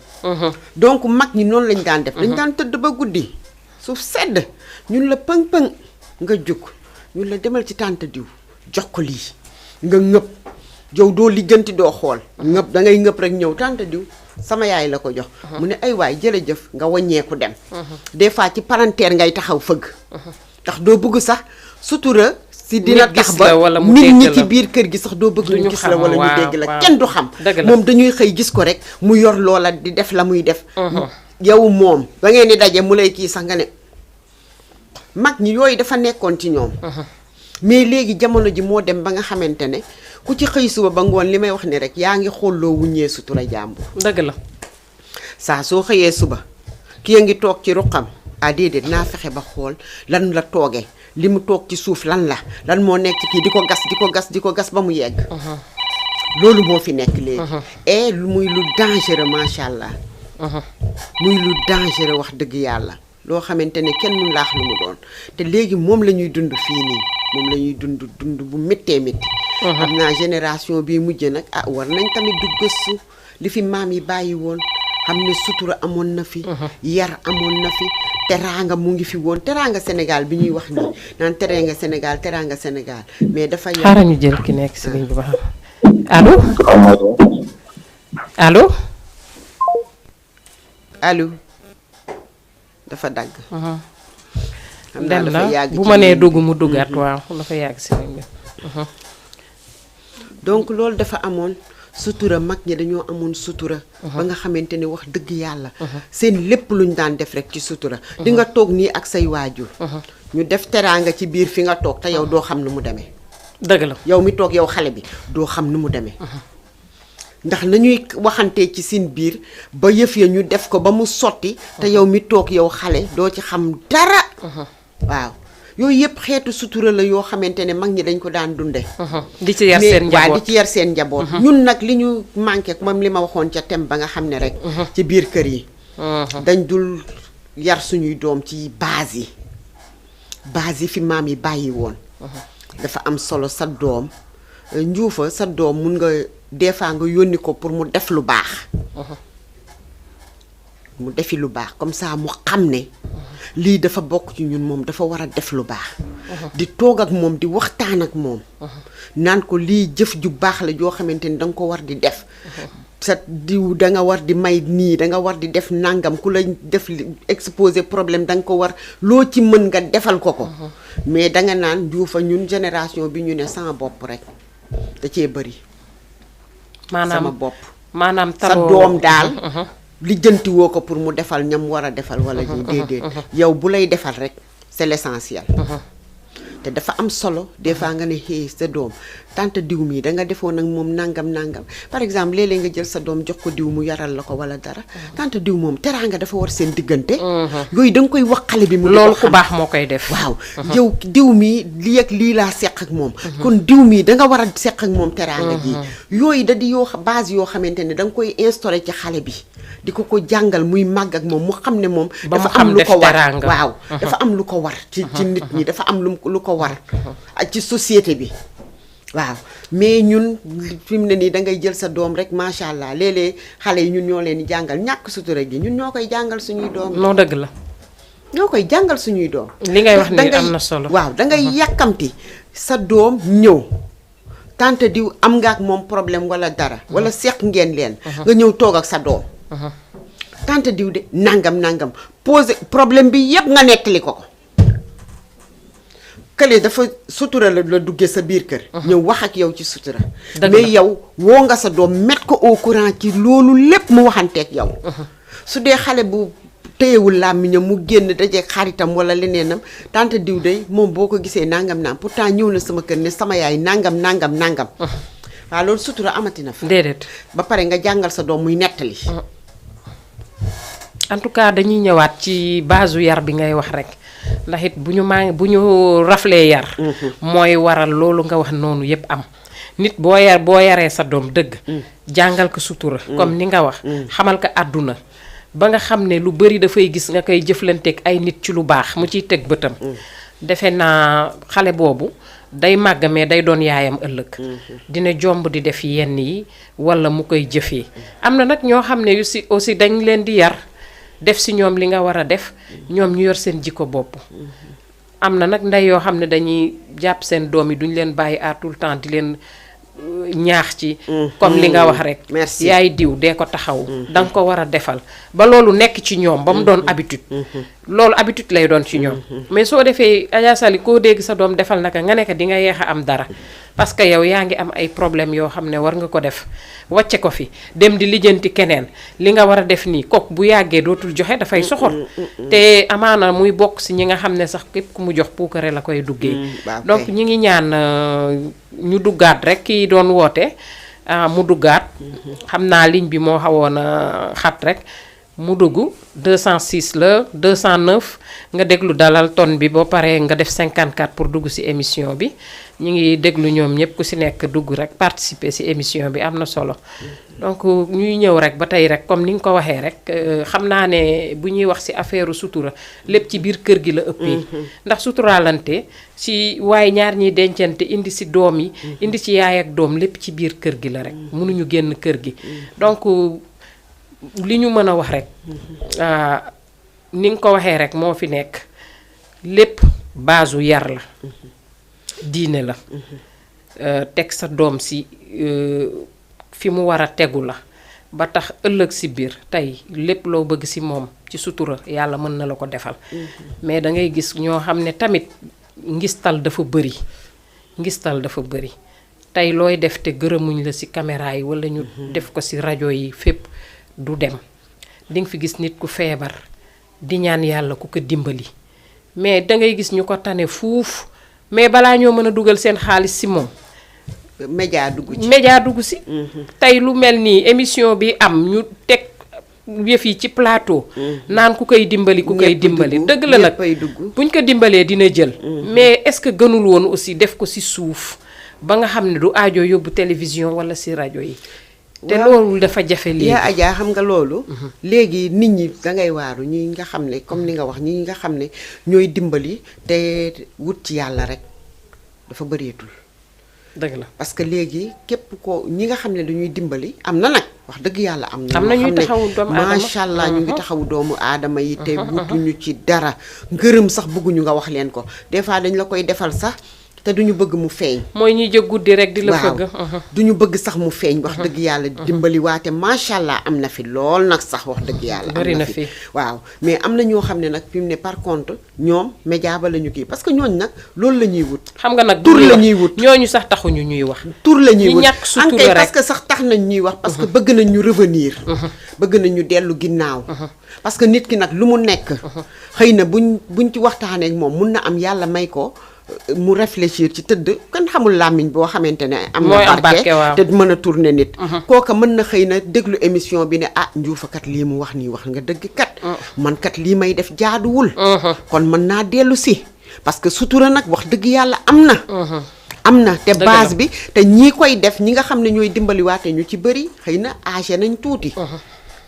donc mag ñi noonu lañ daan def. dañ daan tëdd ba guddi suuf sedd ñun la pëng-pëng nga jóg ñun la demal ci tànt diw jox ko lii nga ngëpp jow doo lijjanti doo xool. ngëpp da ngay ngëpp rek ñëw tànt diw sama yaay la ko jox. mu ne ay waay jërëjëf nga waññeeku dem. des fois ci palanteer ngay taxaw fëgg. ndax doo bëgg sax. sutura si dina tax ba nit ñi ci biir kër gi sax doo bëgg ñu gis la wala ñu dégg la kenn du xam moom dañuy xëy gis ko rek mu yor loola di def la muy def yow moom ba ngeen di daje mu lay kii sax nga ne mag ñi yooyu dafa nekkoon ci ñoom mais léegi jamono ji moo dem ba nga xamante ne ku ci xëy suba ba ngoon li may wax ni rek yaa ngi xooloo wuññee sutura jàmbur dëgg la saa soo xëyee suba ki a ngi toog ci ruqam ah déedéet naa fexe ba xool lan la toogee li mu toog ci suuf lan moo nekk ci kii di ko gas ba mu yegg. loolu moo fi nekk léegi. et muy lu dangereux macha allah. muy lu dangereux wax dëgg yàlla. loo xamante ne kenn mun laax lu mu doon te léegi moom la ñuy dund fii nii moom la ñuy dund bu méttee métti. xam naa génération bii mujj nag ah war nañ tamit du gëstu li fi maam yi bàyyi woon xam ne sutura amoon na fi. yar amoon na fi. teraanga mu ngi fi woon teraanga Sénégal bi ñuy wax nii naan teraanga Sénégal mais dafa yar. xaaral ñu jël ki nekk si ligne bi ba xam allo. allo. allo. dafa dagg. xam naa dafa yàgg bu ma nee dugg mu duggaat waaw dafa yàgg si ligne bi. donc loolu dafa amoon. sutura mag ñi dañoo amoon sutura. ba nga xamante ne wax dëgg yàlla. seen lépp luñ daan def rek ci sutura. di nga toog nii ak say waajur. ñu def teraanga ci biir fi nga toog te yow doo xam nu mu demee. dëgg la yow mi toog yow xale bi doo xam nu mu demee. ndax nañuy waxantee ci seen biir ba yëf ya ñu def ko ba mu sotti. te yow mi toog yow xale doo ci xam dara. waaw. yooyu yëpp xeetu sutura la yoo xamante ne mag ñi dañ ko daan dunde di ci yar seen njaboot waaw di ci yar seen njaboot. ñun nag li ñu manqué moom li ma waxoon ca thème ba nga xam ne rek. ci biir kër yi. dañ dul yar suñuy doom ci base yi fi maam yi bàyyi woon. dafa am solo sa doom njuufa sa doom mun nga des fois nga yónni ko pour mu def lu baax. mu defi lu baax comme ça mu xam ne. lii dafa bokk ci ñun moom dafa war a def lu baax. di toog ak moom di waxtaan ak moom. naan ko lii jëf ju baax la joo xamante ni danga ko war di def. sa diw da nga war di may nii da nga war di def nangam ku la def exposé problème da nga ko war loo ci mën nga defal ko ko. mais danga naan Juufa ñun génération bi ñu ne sama bopp rek da cee bëri. maanaam sama bopp. maanaam sa doom daal lijjanti woo ko pour mu defal ñam war a defal wala ji déedéet yow bu lay defal rek c'est l'essentiel te dafa am solo des fois nga ne xëy sa doom tante diw mii da nga defoon ak moom nangam par exemple léeg-léeg nga jël sa doom jox ko diw mu yaral la ko wala dara tante diw moom teraanga dafa war seen diggante yooyu da nga koy wax xale bi mu loolu ku baax moo koy def waaw yow diw mii lii ak lii laa seq ak moom kon diw mii da nga war a seq ak moom teraanga ji yooyu da di yoo base yoo xamante ne da nga koy instauré ci xale bi di ko jàngal muy màgg ak moom mu xam ne moom dafa am lu ko war waaw dafa am lu ko war ci nit ñi dafa am lu ko war ak ci société bi waaw mais ñun fi mu ne nii da ngay jël sa doom rek macha allah léeg-léeg xale yi ñun ñoo leen di jàngal ñàkk sutura gi ñun ñoo koy jàngal suñuy doom noo dëgg la ñoo koy jàngal suñuy doom li ngay wax ni am na solo waaw da ngay yàkkamti sa doom ñëw tante diw am nga ak moom problème wala dara wala seq ngeen leen nga ñëw toog ak sa doom tante diw de nangam posé problème bi yëpp nga nettali ko kële dafa sutura la duggee sa biir kër ñëw wax ak yow ci sutura mais yow woo nga sa doom mettre ko au courant ci loolu lépp mu waxanteeg yow su dee xale bu téyewul làmmiñam mu génn dajeeg xaritam wala leneenam tante diw de moom boo ko gisee nangam pourtant ñëw na sama kër ne sama yaay nangam waaw loolu sutura amati na fa déedéet ba pare nga jàngal sa doom muy nettali en tout cas dañuy ñëwaat ci base yar bi ngay wax rek ndax it bu ñu raflee yar mooy waral loolu nga wax noonu yépp am nit boo yaree sa doom dëgg jàngal ko sutura comme ni nga wax xamal ko àdduna ba nga xam ne lu bari dafay gis nga koy jëflanteeg ay nit ci lu baax mu ciy teg bëtam defe naa xale boobu day màgg mais day doon yaayam ëllëg dina jomb di def yenn yi walla mu koy jëfee am na nag ñoo xam ne yu si aussi dañ leen di yar def si ñoom li nga war a def ñoom ñu yor seen jikko bopp am na nag ndey yoo xam ne dañuy jàpp seen doom yi duñ leen bàyyi à tout le temps di leen ñaax ci comme li nga wax rek yaay diw dee ko taxaw da nga ko war a defal ba loolu nekk ci ñoom ba mu doon habitude loolu habitude lay doon ci ñoom mais soo defee Adja Sali koo dégg sa doom defal naka nga nekk di nga yeex a am dara parce que yow yaa ngi am ay problème yoo xam ne war nga ko def wàcce ko fi dem di lijjanti keneen li nga war a def nii kook bu yàggee dootul joxe dafay soxor te amaana muy bokk si ñi nga xam ne sax képp ku mu jox puukare la koy duggee donc ñi ngi ñaan ñu duggaat rek kii doon woote mu duggaat xam naa ligne bi moo xawoon a xat rek mu dugg 206 la 209 nga déglu dalal ton bi boo paree nga def 54 pour dugg ci émission bi ñu ngi déglu ñoom ñëpp ku ci nekk dugg rek participer ci émission bi am na solo donc ñuy ñëw rek ba tey rek comme ni nga ko waxee rek xam naa ne bu ñuy wax ci affaire sutura lépp ci biir kër gi la ëppee ndax suturaalante ci waaye ñaar ñiy dencante indi ci doom yi indi ci yaay ak doom lépp ci biir kër gi la rek mënuñu génn kër gi donc li ñu mën a wax rek ni nga ko waxee rek moo fi nekk lépp base yar la diine la teg sa doom ci fi mu war a tegu la ba tax ëllëg ci biir tey lépp loo bëgg ci moom ci sutura yàlla mën na la ko defal mais da ngay gis ñoo xam ne tamit ngistal dafa bëri tey looy def te gërëmuñ la ci caméra yi walla ñu def ko ci rajo yi fépp du dem dinga fi gis nit ku feebar di ñaan yàlla ku ko dimbali mais dangay gis ñu ko tane fuuf mais balaa ñoo mën a dugal seen xaalis ci moom média dugg ci tey lu mel nii émission bi am ñu teg yëf yi ci plateau naan ku koy dimbali dëgg la nag buñ ko dimbalee dina jël mais est-ce que gënul woon aussi def ko ci suuf ba nga xam ne du aajo yóbbu télévision walla ci rajo yi te loolu dafa jafe léegi yaa Adja xam nga loolu léegi nit ñi dangay waaru ñi nga xam ne comme ni nga wax ñi nga xam ne ñooy dimbali te wut ci yàlla rek dafa bëreetul dëgg la parce que léegi képp ko ñi nga xam ne dañuy dimbali am na nag wax dëgg yàlla am na ñuy taxawu doomu aadama macha allah ñu ngi taxawu doomu aadama yi te wutuñu ci dara ngërëm sax bëgguñu nga wax leen ko des fois dañ la koy defal sax te duñu bëgg mu feeñ. mooy ñi jóg guddi rek di la fëgg. duñu bëgg sax mu feeñ wax dëgg yàlla dimbali waate macha allah am na fi lool nag sax wax dëgg yàlla. bari na fi waaw mais am na ñoo xam ne nag fi mu ne par contre ñoom média ba la ñu kii parce que ñooñu nag loolu la ñuy wut. xam nga nag tur la ñuy wut ñooñu sax taxuñu ñuy wax. tur la ñuy wut ñàkk sutura rek parce que sax tax nañ ñuy wax. parce que bëgg nañ ñu revenir. bëgg nañ ñu dellu ginnaaw. parce que nit ki nag lu mu nekk. xëy na buñ ci waxtaanee ak moom mun na am yàlla may ko. mu réfléchir ci tëdd kan xamul làmmiñ boo xamante ne am na barke te mën a tourner nit kooka mën na xëy na déglu émission bi ne ah njuufakat lii mu wax nii wax nga dëgg kat man kat lii may def jaaduwul kon mën naa dellu si parce que sutura nag wax dëgg yàlla am na te base bi te ñii koy def ñi nga xam ne ñooy dimbaliwaate ñu ci bëri xëy na âgé nañ tuuti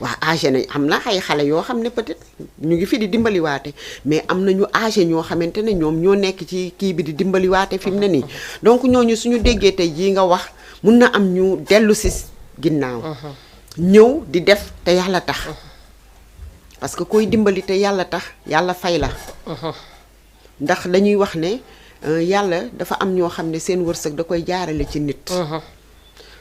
waaw âgé nañ am na ay xale yoo xam ne peut-être ñu ngi fi di dimbaliwaate mais am na ñu âgé ñoo xamante ne ñoom ñoo nekk ci kii bi di dimbaliwaate fi mu ne nii donc ñooñu suñu déggee tey jii nga wax mun na am ñu dellu si ginnaaw ñëw di def te yàlla tax parce que koy dimbali te yàlla tax yàlla fay la ndax dañuy wax ne yàlla dafa am ñoo xam ne seen wërsëg da koy jaarale ci nit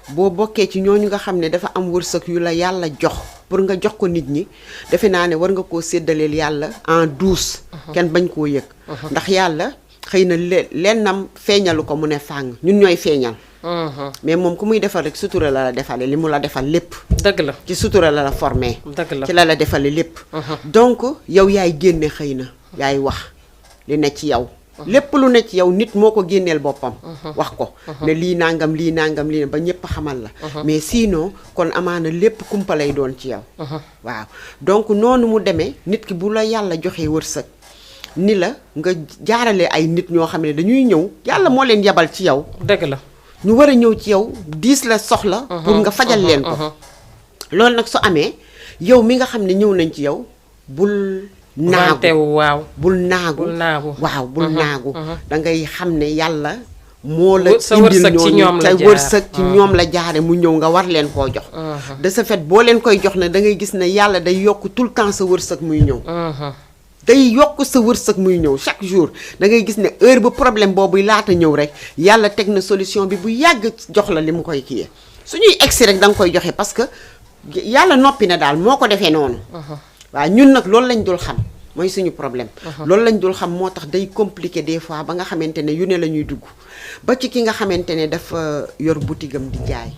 boo bokkee ci ñooñu nga xam ne dafa am wërsëg yu la yàlla jox pour nga jox ko nit ñi defe naa ne war nga koo séddaleel yàlla en douce kenn bañ koo yëg ndax yàlla xëy na lennam feeñalu ko mu ne fàng ñun ñooy feeñal mais moom ku muy defal rek sutura la defale li mu la defal lépp dëgg la ci sutura la formé dëgg la ci la defale lépp donc yow yaay génne xëy na yaay wax li ne ci yow lépp lu ne ci yow nit moo ko génneel boppam wax ko ne lii nangam lii ba ñëpp xamal la mais sinon kon amaana lépp kumpa lay doon ci yow waaw donc noonu mu demee nit ki bu la yàlla joxee wërsëg ni la nga jaarale ay nit ñoo xam ne dañuy ñëw yàlla moo leen yabal ci yow dëgg la ñu war a ñëw ci yow diis la soxla pour nga fajal leen ko loolu nag su amee yow mi nga xam ne ñëw nañ ci yow bul naagu waaw bul naagu waaw bul naagu da ngay xam ne yàlla moo la indil ñooñu sa wërsëg ci ñoom la jaare mu ñëw nga war leen koo jox de ce fait boo leen koy jox ne da ngay gis ne yàlla day yokk tout le temps sa wërsëg muy ñëw day yokk sa wërsëg muy ñëw chaque jour da ngay gis ne heure bu problème boobu laata ñëw rek yàlla teg na solution bi bu yàgg jox la li mu koy kiyee suñuy egsi rek da nga koy joxe parce que yàlla noppi na daal moo ko defee noonu waaw ñun nag loolu lañ dul xam mooy suñu problème loolu lañ dul xam moo tax day compliqué des fois ba nga xamante ne yu ne la ñuy dugg ba ci ki nga xamante ne dafa yor boutique am di jaay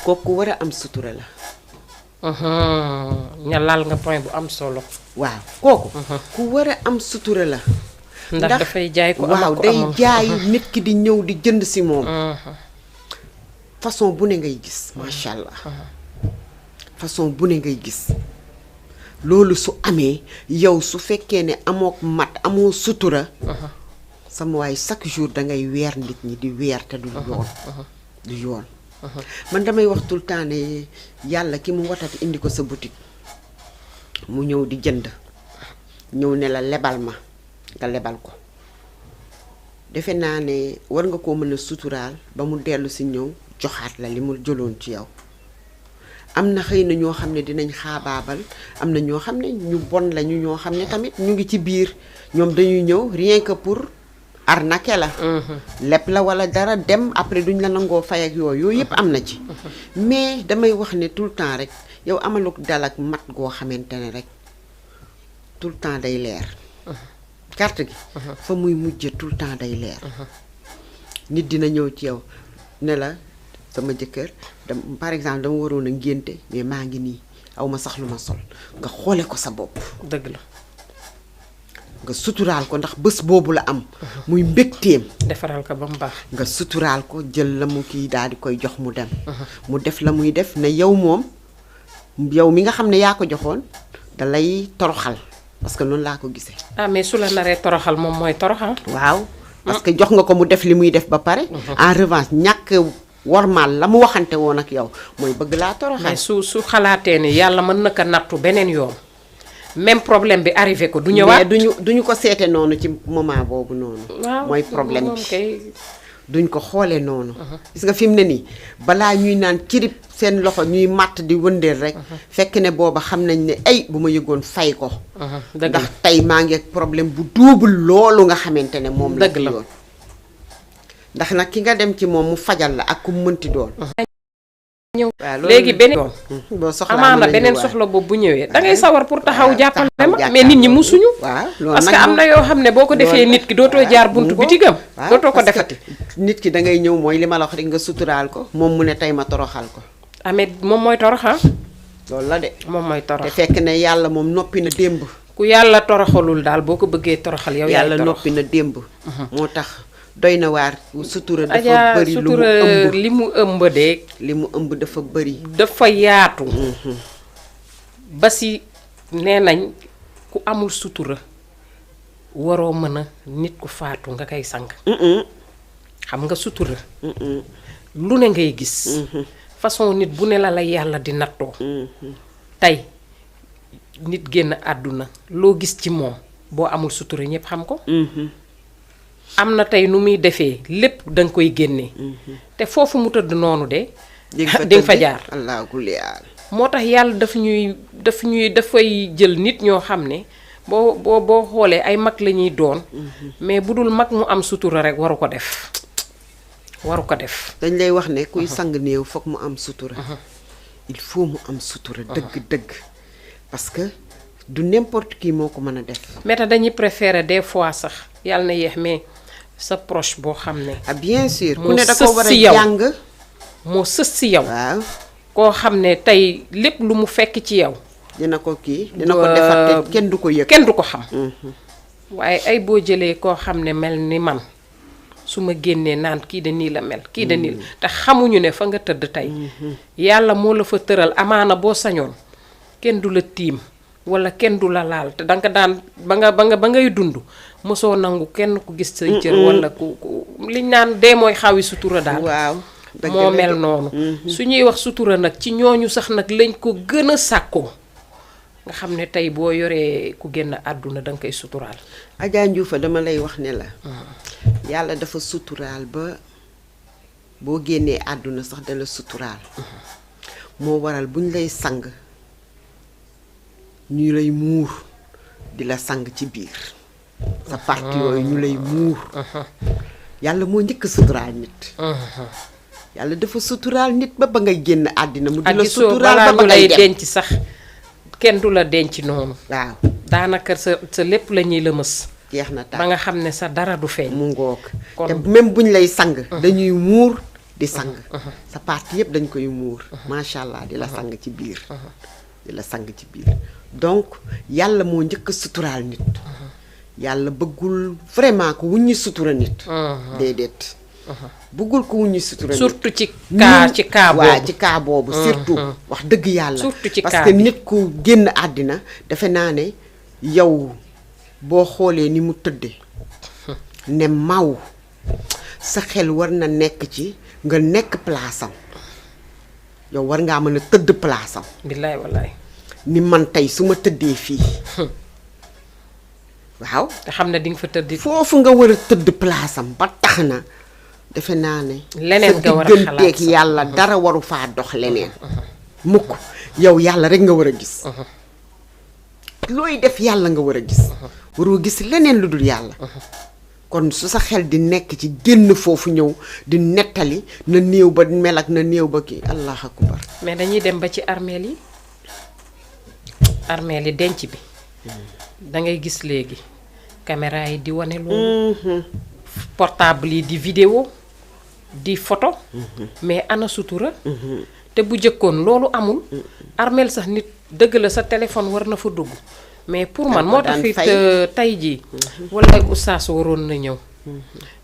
kooku war a am sutura la ña laal nga point bu am solo waaw kooku ku war a am sutura la ndax dafay jaay ko waaw day jaay nit ki di ñëw di jënd si moom façon bu ne ngay gis macha allah façon bu ne ngay gis loolu su amee yow su fekkee ne amoo mat amoo sutura sama waay chaque jour da ngay weer nit ñi di weer te du yoon man damay wax tout le temps ne yàlla ki mu watati indi ko sa boutique mu ñëw di jënd ñëw ne la lebal ma nga lebal ko defe naa ne war nga koo mën a suturaal ba mu dellu si ñëw joxaat la li mu jëloon ci yow am na xëy na ñoo xam ne dinañ xaabaabal am na ñoo xam ne ñu bon lañu ñoo xam ne tamit ñu ngi ci biir ñoom dañuy ñëw rien que pour arnaquer la lépp la wala dara dem après duñ la nangoo fay ak yooyu yëpp am na ci mais damay wax ne tout le temps rek yow amaluk dal ak mat goo xamante ne rek tout le temps day leer carte gi fa muy mujje tout le temps day leer nit dina ñëw ci yow ne la sama jëkkër par exemple dama waroon a ngénte mais maa ngi nii aw ma sax lu ma sol nga xoole ko sa bopp dëgg la nga suturaal ko ndax bés boobu la am muy mbégteem defaral ko ba mu baax nga suturaal ko jël la mu kii daal di koy jox mu dem mu def la muy def ne yow moom yow mi nga xam ne yaa ko joxoon da lay toroxal parce que noonu laa ko gisee mais su la naree toroxal moom mooy toroxal waaw parce que jox nga ko mu def li muy def ba pare en revanche ñàkk warmaal la mu waxante woon ak yow mooy bëgg laa toroxal mais su xalaatee ni yàlla mën na ko nattu beneen yoon même problème bi arrivé ko du ñëwaat mais duñu ko seete noonu ci moment boobu noonu mooy problème bi duñ ko xoolee noonu gis nga fi mu ne nii balaa ñuy naan cirib seen loxo ñuy màtt di wëndeel rek fekk ne booba xam nañ ne ay bu ma yëgoon fay ko ndax tey maa ngi ak problème bu double loolu nga xamante ne moom la dëgg la ndax nag ki nga dem ci moom mu fajal la ak ku mu mënti doon. ñëw léegi beneen boo soxlaa amaana beneen soxla boobu bu ñëwee da ngay sawar pour taxaw jàppale ma mais nit ñi musuñu. waaw parce que am na yoo xam ne boo ko defee nit ki dootoo jaar buntu bitigam. dootoo ko defati. nit ki da ngay ñëw mooy li ma la wax rek nga suturaal ko moom mu ne tey ma toroxal ko. amee moom mooy toroxa. loolu la de. moom mooy torox te fekk ne yàlla moom noppi na démb. ku yàlla toroxalul daal boo ko bëggee toroxal yow. yàlla noppi na démb. moo tax doy na waar sutura dafa bëri lu mu ëmb li mu ëmb de. li mu ëmb dafa bëri. dafa yaatu. ba si nee nañ ku amul sutura waroo mën a nit ku faatu nga koy sang. xam nga sutura. lu ne ngay gis. façon nit bu ne la yàlla di nattoo. tey nit génn àdduna loo gis ci moom boo amul sutura ñépp xam ko. am na tey nu muy defee lépp danga koy génnee. te foofu mu tëdd noonu de. di nga fa jaar moo tax yàlla dafay jël nit ñoo xam ne boo xoolee ay mag la ñuy doon. mais bu dul mag mu am sutura rek waru ko def. dañ lay wax ne kuy sang néew foog mu am sutura. il faut mu am sutura dëgg-dëgg. parce que du n'importe qui moo ko mën a def. mais dañuy préférer des fois sax yàlla na yéex mais sa proche boo xam ne. bien sûr ku ne da ko war a jàng moo sës si yow. waaw koo xam ne tey lépp lu mu fekk ci yow. dina ko defar te kenn du ko yëg. kenn du ko xam. waaye ay boo jëlee koo xam ne mel ni man su ma génnee naan kii de nii la mel kii de nii la te xamuñu ne fa nga tëdd tey. yàlla moo la fa tëral amaana boo sañoon kenn du la tiim walla kenn du la laal te danga daan ba ngay dund mosoo nangu kenn ku gis sa cër walla ku liñ naan dee mooy xawi sutura daal. waaw moo mel noonu. su ñuy wax sutura nag ci ñooñu sax nag lañ ko gën a sàkkoo nga xam ne tey boo yoree ku génn àdduna danga koy suturaal. Adja Ndioufa dama lay wax ne la. yàlla dafa suturaal ba boo génnee àdduna sax dala suturaal. moo waral buñ lay sang ñu lay muur di la sang ci biir. sa parti yooyu ñu lay muur. yàlla moo njëkk suturaal nit. yàlla dafa suturaal nit ba ngay génn àddina mu di la suturaal ba ngay dem denc sax kenn du la denc noonu. waaw daanaka sa lépp la ñuy lëmës. jeex na taal ba nga xam ne sa dara du feeñ. mu ngoog te même buñ lay sang. dañuy muur di sang. sa parti yëpp dañ koy muur. macha allah di la sang ci biir. di la sang ci biir donc yàlla moo njëkk a suturaal nit. yàlla bëggul vraiment ko wuññi sutura nit. déedéet. bëggul ko wuññi sutura nit. surtout ci cas boobu. waaw ci cas boobu surtout. wax dëgg yàlla. surtout ci cas parce que nit ku génn àddina defe naa ne yow boo xoolee ni mu tëddee. ne maw sa xel war na nekk ci nga nekk place am yow war ngaa mën a tëdd place am. billaay wallaay. ni man tey su ma tëddee fii. waaw. te xam ne di nga fa tëdd. foofu nga war a tëdd place am ba tax na defe naa ne. leneen nga war a xalaat sa digganteeg yàlla dara waru faa dox leneen. mukk yow yàlla rek nga war a gis. looy def yàlla nga war a gis. waroo gis leneen lu dul yàlla. kon su sa xel di nekk ci génn foofu ñëw di nettali na néew ba mel ak na néew ba kii allah akbar. mais dañuy dem ba ci armeel yi. armeel yi denc bi. da ngay gis léegi caméra yi di wane loolu. portable yi di vidéo di photo. mais ana sutura. te bu jëkkoon loolu amul. armeel sax nit dëgg la sa téléphone war na fa dugg. mais pour man moo tax it tey jii. wala oustaz waroon na ñëw.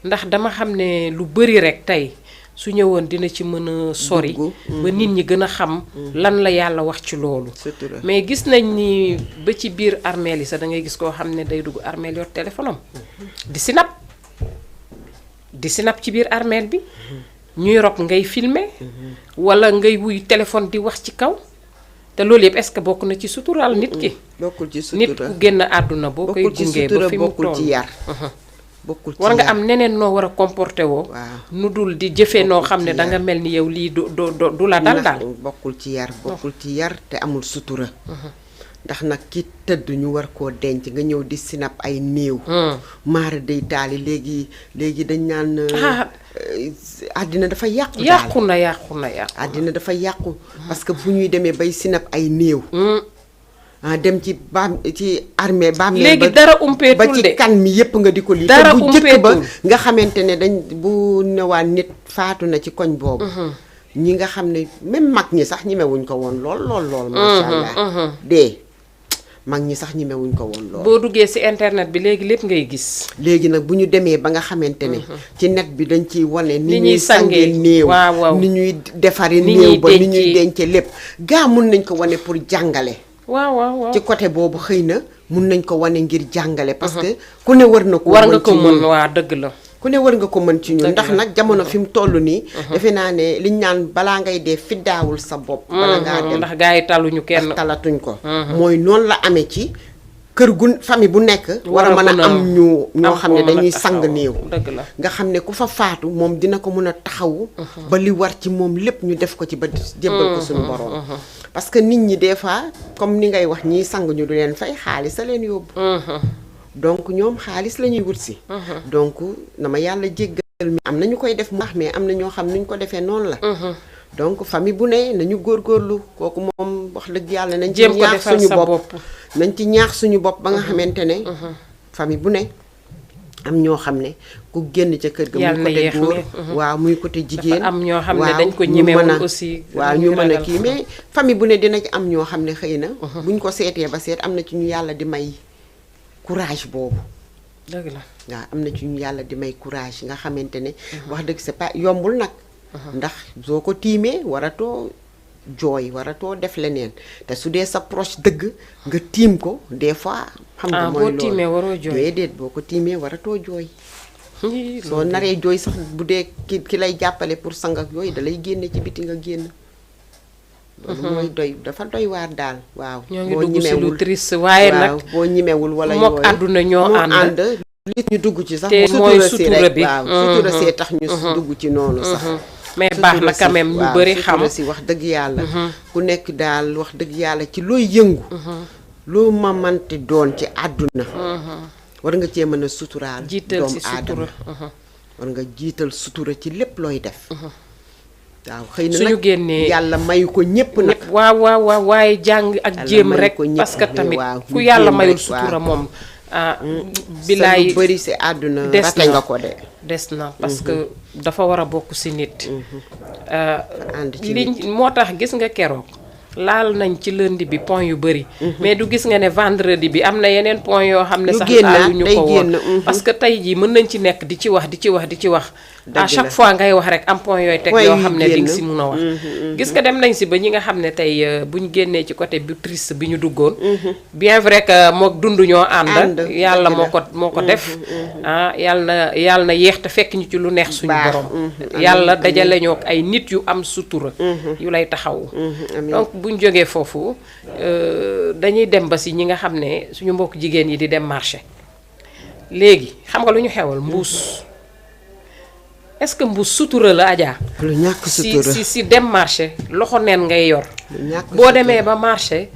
ndax dama xam ne lu bari rek tey su ñëwoon dina ci mën a sori. ba nit ñi gën a xam. lan la yàlla wax ci loolu. mais gis nañ ni ba ci biir armeel yi sax da ngay gis koo xam ne day dugg armeel yor téléphone am. di sinap ci biir armeel bi. ñuy rob ngay filmer. wala ngay wuy téléphone di wax ci kaw. te loolu yëpp est-ce que bokk na ci suturaal nit ki. bokkul ci sutura nit ku génn àdduna boo koy gungee ba fi mu bokkul ci yar. bokkul ci war nga am neneen noo war a comporté woo. nu dul di jëfee noo xam ne danga mel ni yow lii du la dal daal. bokkul ci yar te amul sutura. ndax nag ki tëdd ñu war koo denc nga ñëw di sinap ay néew. maara day taali léegi dañ naan. àddina dafa yàqu. yàqu na. àddina dafa yàqu. parce que bu ñuy demee bay sinap ay néew. dem ci armée bàmmeel léegi dara umpeetul ba ci kan mi yépp nga di ko lii. dara te bu jëkk ba nga xamante ne bu newaan nit faatu na ci koñ boobu. ñi nga xam ne même mag ñi sax ñemewuñ ko woon lool. macha allah dee. mag ñi sax ñemewuñ ko woon lool. boo duggee ci internet bi léegi lépp ngay gis. léegi nag bu ñu demee ba nga xamante ne. ci net bi dañ ciy wane. ni ñuy sangee néew. waaw ni ñuy defari néew ba ni ñuy dencee lépp. gaa mun nañ ko wane pour jàngale. waaw ci côté boobu xëy na mun nañ ko wane ngir jàngale. parce que ku ne war na ko. war nga ko mën waa dëgg la. ku ne war nga ko mën ci ñun ndax nag jamono fi mu toll nii. defe naa ne liñ naan balaa ngay dee fiddaawul sa bopp. bala ngaa dem ndax gaa yi taluñu kenn. talatuñ ko. mooy noonu la amee ci kër gu famille bu nekk. war a mën a am ñoo xam ne dañuy sang néew. dëgg la nga xam ne ku fa faatu moom dina ko mën a taxawu. ba li war ci moom lépp ñu def ko ci ba jébbal ko suñu borom. parce que nit ñi des fois comme ni ngay wax ñiy sang ñu du leen fay xaalis a leen yóbbu. donc ñoom xaalis la ñuy wut si. donc na ma yàlla jéggal mi am na ñu koy def mu baax mais am na ñoo xam ni ñu ko defee noonu la. donc famille bu ne nañu góorgóorlu kooku moom wax dëgg yàlla nañ ci ñaax suñu bopp nañ ci ñaax suñu bopp ba nga xamante ne. famille bu ne am ñoo xam ne ku génn ca kër ga. muy côté góor waaw muy côté jigéen. am ñoo xam ne dañ ko ñemewul aussi. waaw ñu mën a kii mais famille bu ne dina ci am ñoo xam ne xëy na. buñ ko seetee ba seet am na ci ñu yàlla di may. courage boobu. dëgg la waaw am na ci ñu yàlla di may courage nga xamante ne. wax dëgg c'est pas yombul nag. ndax soo ko tiimee waratoo jooy waratoo def leneen te su dee sa proche dëgg nga tiim ko des fois. xam nga mooy loolu boo tiimee waroo jooy. déedéet boo ko tiimee waratoo jooy. soo naree jooy sax bu dee ki lay jàppale pour sang ak yooyu da lay génne ci biti nga génn. loolu mooy dafa doy waar daal waaw. ñoo ngi dugg ci lu triste waaye nag boo ñimewul wala yooyu mook àdduna ñoo ànd. li ñu dugg ci sax. te mooy sutura bi waaw sutura see tax ñu dugg ci noonu sax. mais baax na quand même ñu bëri xam si wax dëgg yàlla. ku nekk daal wax dëgg yàlla ci looy yëngu. loo ma mënti doon ci àdduna. war nga cee mën a suturaal. jiital ci sutura war nga jiital sutura ci lépp looy def. waaw xëy na suñu nag génnee yàlla mayu ko ñëpp nag. waaw waaye jàng ak jéem rek parce que tamit ku yàlla mayul sutura moom. bilaay lu bëri si àdduna rate nga ko de. des na parce que dafa war a bokk si nit. li moo tax gis nga keroog laal nañ ci lundi bi point yu bëri. mais du gis nga ne vendredi bi am na yeneen point yoo xam ne sax laaluñu ko woon parce que tey jii mën nañ ci nekk di ci wax. à chaque fois ngay wax rek am point yooyu teg yoo xam ne di nga si mun a wax. gis nga dem nañ si ba ñi nga xam ne tey buñ génnee ci côté bu triste bi ñu duggoon. bien vrai que mook dund ñoo ànd. yàlla moo ko def. yàlla na yéex te fekk ñu ci lu neex suñu borom. yàlla dajale ñoo ay nit yu am sutura. yu lay taxawu. donc buñ jógee foofu dañuy dem ba si ñi nga xam ne suñu mbokk jigéen yi di dem marché léegi xam nga lu ñu xewal mbuus. est-ce que mbuus sutura la Adja. lu ñàkk sutura si dem marché loxo neen ngay yor. boo demee ba marché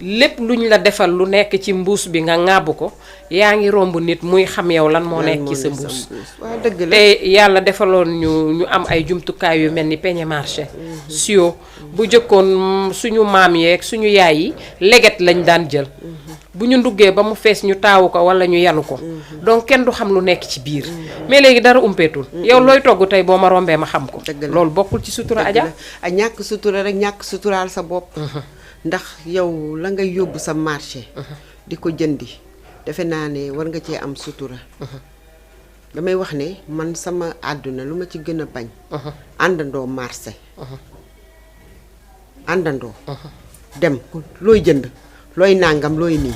lépp lu ñu la defal lu nekk ci mbuus bi nga ŋàbb ko yaa ngi romb nit muy xam yow lan moo nekk ci sa mbuus. waaw dëgg la te yàlla defaloon ñu am ay jumtukaay yu mel ni peñe marché. sio bu jëkkoon suñu maam yeeg suñu yaay yi leget lañ daan jël. bu ñu nduggee ba mu fees ñu taawu ko wala ñu yanu ko. donc kenn du xam lu nekk ci biir. mais léegi dara umpeetul. yow looy togg tey boo ma rombee ma xam ko. loolu bokkul ci sutura Adja. a ñàkk sutura rek ñàkk suturaal sa bopp. ndax yow la ngay yóbbu sa marché. di ko jëndi defe naa ne war nga cee am sutura. damay wax ne man sama àdduna lu ma ci gën a bañ. àndandoo marché. àndandoo. dem looy jënd. looy nàngam looy nii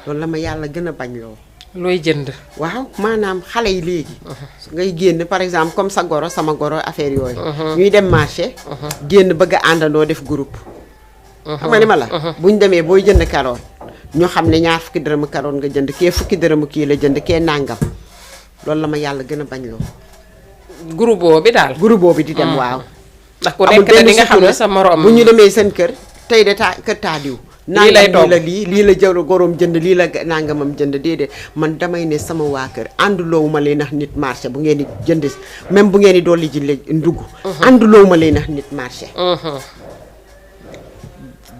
loolu la ma yàlla gën a bañ loo. looy jënd. waaw maanaam xale yi léegi. ngay génn par exemple comme sa goro sama goro affaire yooyu. ñuy dem marché. génn bëgg a àndandoo def groupe. xam nga ni ma la. buñ demee booy jënd karoot ñoo xam ne ñaar fukki dërëmu karoot nga jënd kee fukki dërëmu kii la jënd kee nàngam loolu la ma yàlla gën a bañ loo. groupe bi daal. groupe bi di dem waaw. ndax ku nekk di nga xam ne sa morom bu ñu demee seen kër tey de kër taa diw lii lay nangam lii la jël goroom jënd lii la nangamam jënd déedéet man damay ne sama waa kër ànduloowuma leen nax nit marché bu ngeen di jënd même bu ngeen di dolli ji ndugg ànduloowuma leen nax nit marché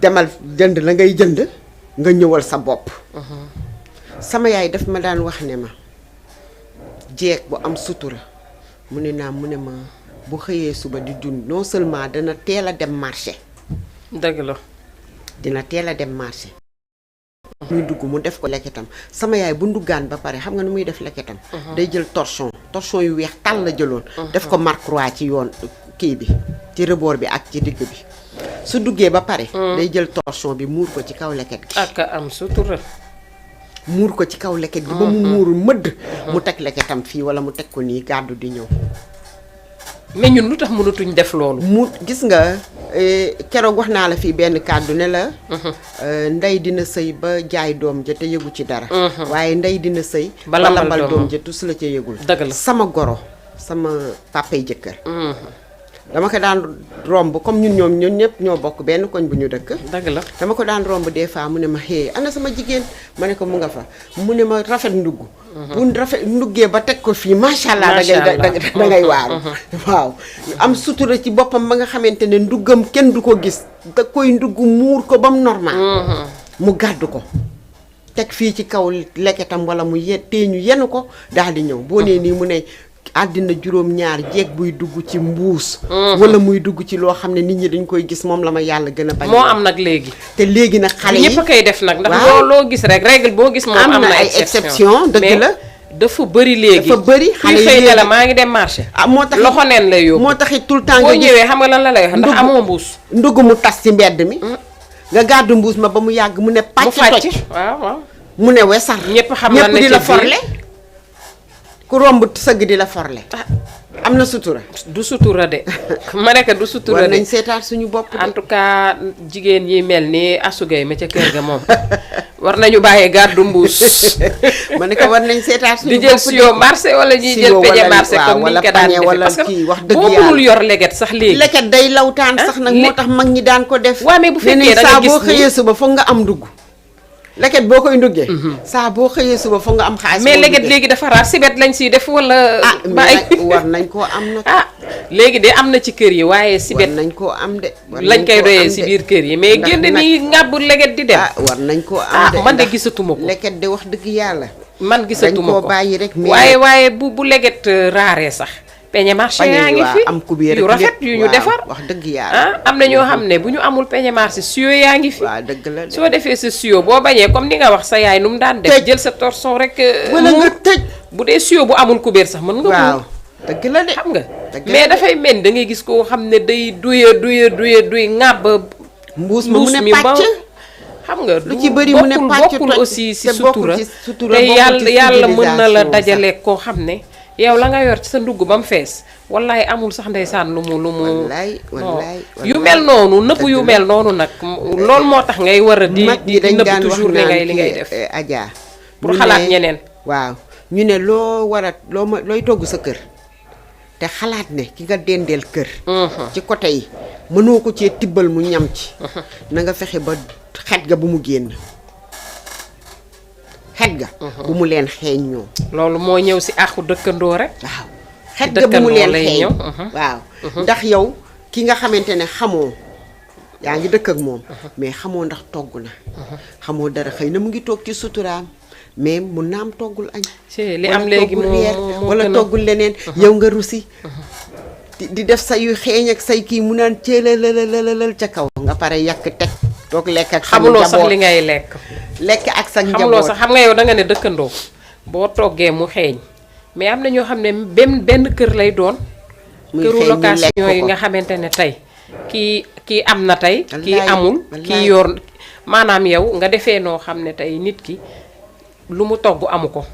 demal jënd la ngay jënd nga ñëwal sa bopp sama yaay daf ma daan wax ne ma jeeg bu am sutura mu ne naa mu ne ma bu xëyee suba di dund non seulement dana teel a dem marché dëgg la dina teel a dem marché muy dugg mu def ko leketam sama yaay bu nduggaan ba pare xam nga nu muy def leketam day jël torchon yu weex tàll la jëloon def ko marque croix ci yoon kii bi ci rebord bi ak ci digg bi su duggee ba pare day jël torchon bi muur ko ci kaw leket gi ak am sutura muur ko ci kaw leket gi ba mu muuru mëdd mu teg leketam fii wala mu teg ko nii gàddu di ñëw mais ñun lu tax mënatuñ def loolu mu gis nga keroog wax naa la fii benn kàddu ne la ndey dina sëy ba jaay doom ja te yëgu ci dara waaye ndey dina sëy ba lambal doom ja tus la ca yëgul dëgg la sama goro sama papay jëkkër dama ko daan romb comme ñun ñëpp ñoo bokk benn koñ bu ñu dëkk dëgg la dama ko daan romb des fois mu ne ma xée ana sama jigéen ma ne ko mu nga fa mu ne ma rafet ndugg bu rafet nduggee ba teg ko fii macha allah da ngay waaru waaw am sutura ci boppam ba nga xamante ne nduggam kenn du ko gis da koy ndugg muur ko ba mu normal mu gàddu ko teg fii ci kaw leketam wala mu teeñu yenu ko daal di ñëw boo nee nii mu ne àddina juróom-ñaar jeeg buy dugg ci mbuus wala muy dugg ci loo xam ne nit ñi dañ koy gis moom la ma yàlla gën a bañ moo am nag léegi te léegi nag xale yi ñëpp a koy def nag ndax loo gis rek règle boo gis moom am na ay exception dëgg la dafa bëri léegi dafa bëri xale yi xëy na la maa ngi dem marché moo tax loxo neen lay yóbbu moo taxit tout le temps boo ñëwee xam nga lan la lay wax ndax amoo mbuus ndugg mu tas ci mbedd mi nga gàddu mbuus ma ba mu yàgg mu ne pàcc toj waaw mu ne wesar ñëpp xam na ne di la forle ku romb sëgg di la forle am na sutura du sutura de ma nekk du sutura de war nañ seetaat suñu bopp en tout cas jigéen yi mel ni asugay ma ca kër ga moom war nañu bàyyee gàddu mbuus ma ne ko war nañ seetaat suñu di jël siyo marché wala ñuy jël peñe marché comme ni ñu ko daan defee parce que wax dëgg boo mënul yor leget sax léegi leget day lawtaan sax nag moo tax mag ñi daan ko def waaw mais bu fekkee da nga gis boo xëyee suba foog nga am dugg leket boo koy nduggee saa boo xëyee suba foog nga am xaalis mais leget léegi dafa raar sibet lañ siy def wala war nañ koo am nag léegi de am na ci kër yi waaye sibet war nañ koo am de lañ koy doyee si biir kër yi mais génn nii ngàbbu leget di dem war nañ koo am de man de gisatuma ko leket de wax dëgg yàlla man gisatuma ko dañ koo bàyyi rek waaye bu leget raaree sax peñe marché yaa ngi fi am kubéer yu rafet yu ñu defar wax dëgg yàlla am na ñoo xam ne bu ñu amul peñe marché siyo yaa ngi fi waaw dëgg la soo defee sa siyo boo bañee comme ni nga wax sa yaay nu mu daan def jël sa torson rek wala nga tëj bu dee siyo bu amul kubéer sax mën nga waaw dëgg la de xam nga mais dafay mel da ngay gis koo xam ne day duy ŋàbb mbuus mi pàcc xam nga lu ci bëri mu ne pàcc bokkul aussi si sutura te yàlla mën na la dajale koo xam ne yow la nga yor ci sa ndugg ba mu fees wallaay amul sax ndeysaan lu mu wallaay yu mel noonu nëbb yu mel noonu nag loolu moo tax ngay war a di nëbb toujours li ngay def Adja pour xalaat ñeneen waaw ñu ne looy togg sa kër te xalaat ne ki nga dendeel kër ci côté yi mënoo ko cee tibbal mu ñam ci na nga fexe ba xet ga bu mu génn xet ga bu mu leen xeeñ ñoom loolu moo ñëw si àqu dëkkandoo rek waaw xet ga bu mu leen xeeñ waaw ndax yow ki nga xamante ne xamoo yaa ngi dëkk ak moom mais xamoo ndax togg na xamoo dara xëy na mu ngi toog ci suturaam mais mu naam toggul añ li am léegi wala toggul leneen yow nga rusi di def sa yu xeeñ ak say kii mu naan céelalal ca kaw nga pare yàq teg toog lekk ak sa xamuloo sax li ngay lekk ak sa njaboot xamuloo sax xam nga yow da nga ne dëkkandoo boo toggee mu xeeñ mais am na ñoo xam ne benn kër lay doon këru location yi nga xamante ne tey kii am na tey kii amul kii yor maanaam yow nga defee noo xam ne tey nit ki lu mu togg amu ko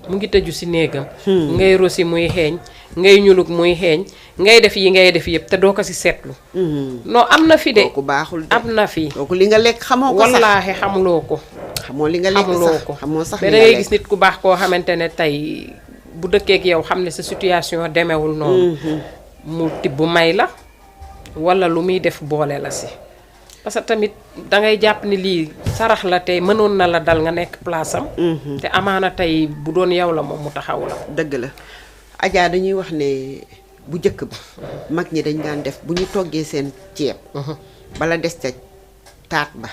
mu ngi tëju si néegam ngay rosi muy xeeñ ngay ñulug muy xeeñ ngay def yi ngay def yëpp te doo ko si seetlu non am na fi de kooku baaxul de am na fi kooku li nga lekk xamoo ko sax wallaahi xamuloo ko xamoo li nga lekk xamuloo ko xamoo sax mais da ngay gis nit ku baax koo xamante ne tey bu dëkkeek yow xam ne sa situation demewul noonu mu tibb may la wala lu muy def boole la si parce que tamit dangay jàpp ni lii sarax la tey mënoon na la dal nga nekk place am. te amaana tey bu doon yow la moom mu taxaw la. dëgg la Adja dañuy wax ne bu njëkk ba mag ñi dañ daan def bu ñu toggee seen ceeb. bala des ca taat ba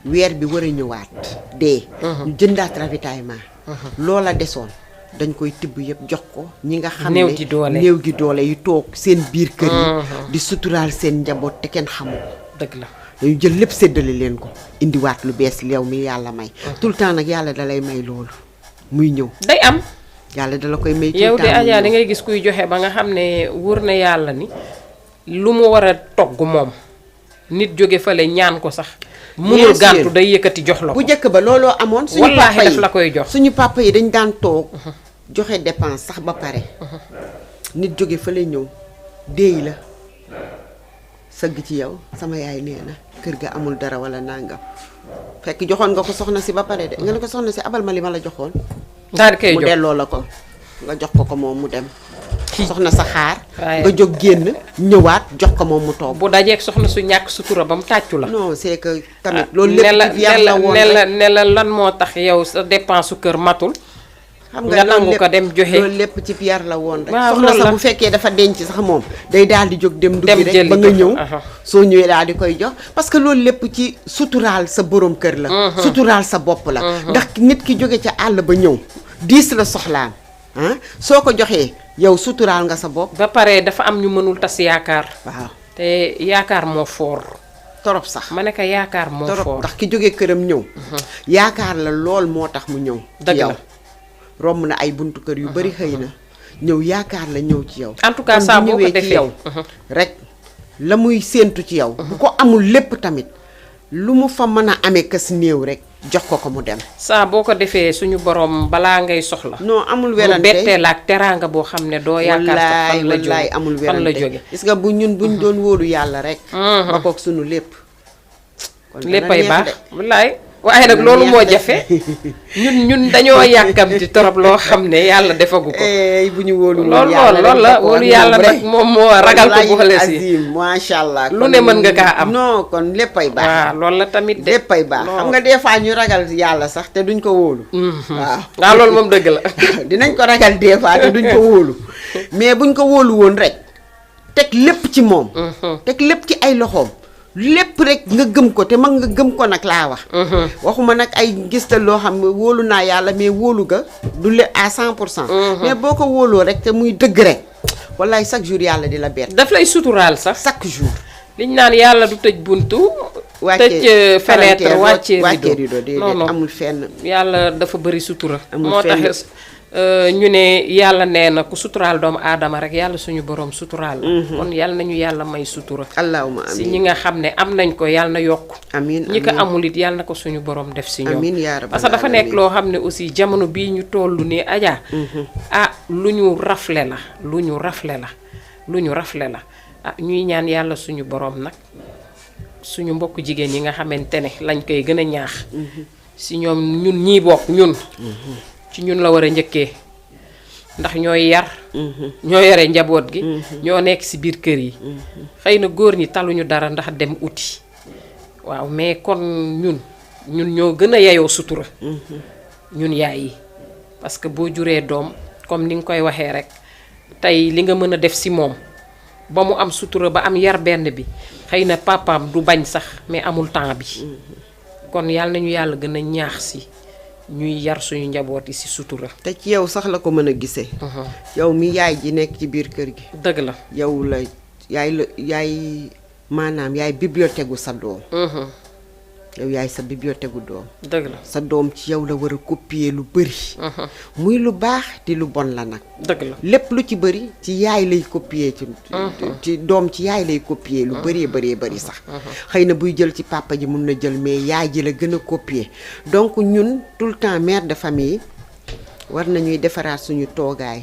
weer bi war a ñëwaat dee. ñu jëndaat ravitaillement. loola desoon dañ koy tibb yëpp jox ko ñi nga xam ne néew gi doole yu toog seen biir kër yi. di suturaal seen njaboot te kenn xamul. dëgg la. dañu jël lépp séddale leen ko indiwaat lu bees leew mi yàlla may. tout le temps nag yàlla dalay may loolu muy ñëw. day am. yàlla dala koy may. tout le yow temps de Adja da ngay gis kuy joxe ba nga xam ne wóor na yàlla ni lu mu war a togg moom nit jóge fale ñaan ko sax. munul gàntu day yëkkati jox la ko. bu njëkk ba looloo amoon. suñu wallaahi papa yi daf la koy jox. suñu papa yi dañ daan toog. joxe dépense sax ba pare. nit jóge fale ñëw déey la. sëgg ci yow sama yaay nee na kër ga amul dara wala nangam fekk joxoon nga ko soxna si ba pare de nga ne ko soxna si abal ma li ma la joxoon. daal di koy jox mu delloo la ko nga jox ko moom mu dem. soxna sa xaar. waaye nga jóg génn ñëwaat jox ko moom mu toog. bu dajeeg soxna su ñàkk sutura ba mu tàccu la. non c'est que tamit loolu lépp ci yar la woon ne la lan moo tax yow sa dépense su kër matul. xam nga nangu ko dem joxe loolu lépp ci yar la woon rek. waaw soxna loolu sax la bu fekkee dafa denc sax moom day daal di jóg dem duggi rek jëli ba nga ko. ñëw soo ñëwee daal di koy jox parce que loolu lépp ci suturaal sa borom kër la. suturaal sa bopp la. ndax nit ki jóge ca àll ba ñëw diis la soxlaam ah soo ko joxee yow suturaal nga sa bopp. ba pare dafa am ñu mënul tas yaakaar. waaw te yaakaar moo foor. torop sax ma ne ko yaakaar moo torop foor. ndax ki jóge këram ñëw. yaakaar la lool moo tax mu ñëw. dëgg yow la. romb na ay buntu kër yu bari xëy na ñëw yaakaar la ñëw ci yow. en tout cas saa boo ko ñëwee ci defee yow rek la muy séentu ci yow. bu ko amul lépp tamit lu mu fa mën a amee kës néew rek jox ko mu dem. saa boo ko defee suñu borom balaa ngay soxla. non amul mu werante bettee la ak teraanga boo xam ne doo yaakaar sax fan la jóge wallaay amul fan la werante jóge. gis nga bu ñun buñ doon wóolu yàlla rek. ba kook sunu lépp. kon dana léppay neex baax de. wallaay waaye nag loolu moo jafe ñun dañoo yàkkamti torop loo xam ne yàlla defagu ko. bu ñu wóolu loolu la wóolu yàlla nag moom moo ragal ko boole si. azim macha allah. lu ne mën nga kaa am. non kon léppay baax. waaw loolu la tamit de. léppay baax xam nga des fois ñu ragal yàlla sax te duñ ko wóolu. waaw loolu moom dëgg la. dinañ ko ragal des fois te duñ ko wóolu mais buñ ko wóolu woon rek teg lépp ci moom. teg lépp ci ay loxoom. lépp rek nga gëm ko te mag nga gëm ko nag laa wax. waxuma nag ay gistal loo xam ne wóolu naa yàlla mais wóolu ga du le à 100%. mais boo ko wóoloo rek te muy dëgg rek wallaay chaque jour yàlla di la bett. daf lay suturaal sax. chaque jour. liñ naan yàlla du tëj buntu. tëj fenêtre wàccee rideau non non amul fenn. yàlla dafa bëri sutura. amul moo fenn. tax ñu ne yàlla nee na ku suturaal doomu aadama rek yàlla suñu borom suturaal. kon yàlla nañu yàlla may sutura. allahumma amiin si ñi nga xam ne am nañ ko yàlla na yokk. amiin ñi ko amul it yàlla na ko suñu borom def si ñoom. amiin yaa rabbal parce que dafa nekk loo xam ne aussi jamono bii ñu toll nii Adja. lu ñu rafle la lu ñu rafle la ah ñuy ñaan yàlla suñu borom nag suñu mbokk jigéen yi nga xamante ne lañ koy gën a ñaax. si ñoom ñun ñii bokk ñun. ci ñun la war a njëkkee ndax ñooy yar. ñoo yore njaboot gi. ñoo nekk si biir kër yi. xëy na góor ñi taluñu dara ndax dem uti. waaw mais kon ñun ñoo gën a yeyoo sutura. ñun yaay yi parce que boo juree doom comme ni nga koy waxee rek tey li nga mën a def si moom ba mu am sutura ba am yar benn bi xëy na papaam du bañ sax mais amul temps bi. kon yàlla nañu yàlla gën a ñaax si. ñuy yar suñu njaboot yi ci sutura. te ci yow sax la ko mën a gisee. yow mi yaay ji nekk ci biir kër gi. dëgg la yow la yaay maanaam yaay bibliothèque gu sa doom. yow yaay sa bibliothèque gu doom. dëgg la sa doom ci yow la war a copier lu bëri. muy lu baax di lu bon la nag. dëgg la lépp lu ci bëri ci yaay lay copier ci doom ci yaay lay copier lu bëree sax. xëy na buy jël ci papa ji mun na jël mais yaay ji la gën a copier donc ñun tout le temps mère de famille war nañuy defaraat suñu toogaay.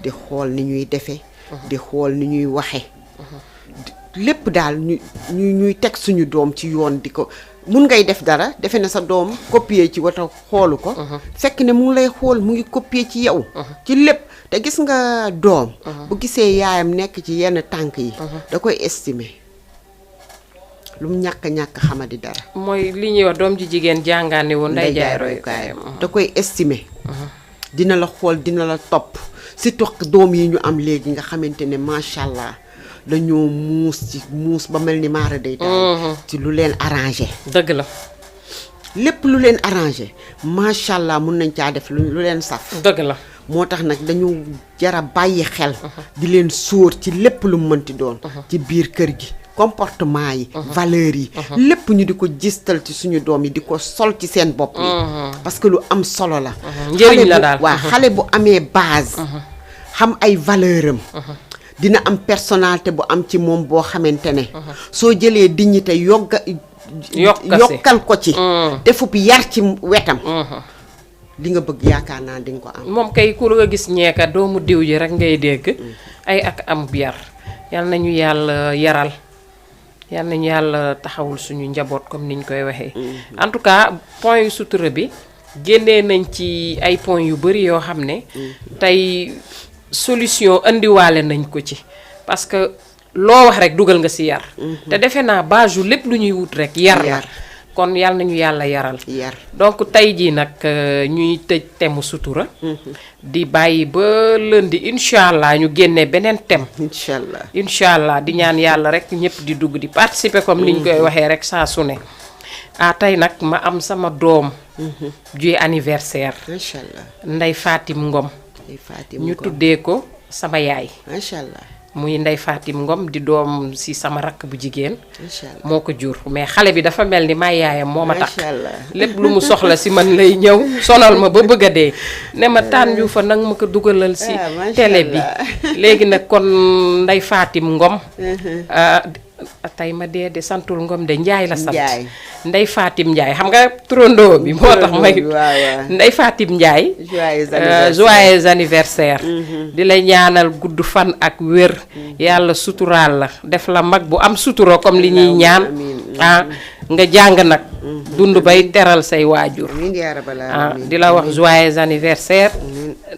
di xool ni ñuy defee. di xool ni ñuy waxe lépp daal ñuy teg suñu doom ci yoon di ko mun ngay def dara defe na sa doom copier ci wata xoolu ko. fekk ne mu ngi lay xool mu ngi copier ci yow. ci lépp te gis nga doom. bu gisee yaayam nekk ci yenn tànk yi. da koy estimer. lu mu ñàkk xamadi dara. mooy li ñuy wax doom ji jigéen jàngaane woon nday jaay royukaayam. da koy estimer. dina la xool dina la topp surtout doom yi ñu am léegi nga xamante ne macha allah dañoo muus ba mel ni maara day taal. ci lu leen arrangé. dëgg la. lépp lu leen arrangé macha allah mun nañ caa def lu leen saf. dëgg la. moo tax nag dañu jara bàyyi xel. di leen sóor ci lépp lu mu mënti doon. ci biir kër gi. comportement yi. valeurs yi. lépp ñu di ko gistal ci suñu doom yi di ko sol ci seen bopp yi. parce que lu am solo la. njëriñ la daal waa xale bu amee base. xam ay valeur am. dina am personnalité bu am ci moom boo xamante ne. soo jëlee dignité yokkal ko ci. defub yar ci wetam. li nga bëgg yaakaar naa di nga ko am. moom kay ku nga gis ñeeka doomu diw ji rek ngay dégg. ay ak am yar. yal nañu yàlla yaral. yal nañu yàlla taxawul suñu njaboot comme niñ koy waxee. en tout cas point yu sutura bi génnee nañ ci ay point yu bari yoo xam ne. tey solution indiwaale nañ ko ci. parce que loo wax rek dugal nga ci yar. te defe naa base yu lépp lu ñuy wut rek yar la. kon yal nañu yàlla yaral. donc tey jii nag ñuy tëj thème sutura. di bàyyi ba lundi incha allah ñu génne beneen thème. incha allah di ñaan yàlla rek ñëpp di dugg di participer comme niñ koy waxee rek saa su ne. tey nag ma am sama doom. juy anniversaire. macha allah Ndey Fatim Ngom. ñu tuddee ko sama yaay. macha allah. muy Ndey Fatim Ngom di doom si sama rakk bu jigéen. moo ko jur mais xale bi dafa mel ni may yaayam moo ma tax. lépp lu mu soxla si man lay ñëw sonal ma ba bëgg a dee. ne ma tànn yu fa nag ma ko dugalal si télé bi. léegi nag kon Ndey Fatim Ngom. tey ma dee de santul Ngom de Njaay la sant. Ndey Fatim Njaay xam nga turandoo bi moo tax may. Ndey Fatim Njaay. joyeux anniversaire. di la ñaanal gudd fan ak wér. yàlla suturaal la def la mag bu am sutura comme li ñuy ñaan. nga jàng nag. dund bay teral say waajur. di la wax joyeux anniversaire.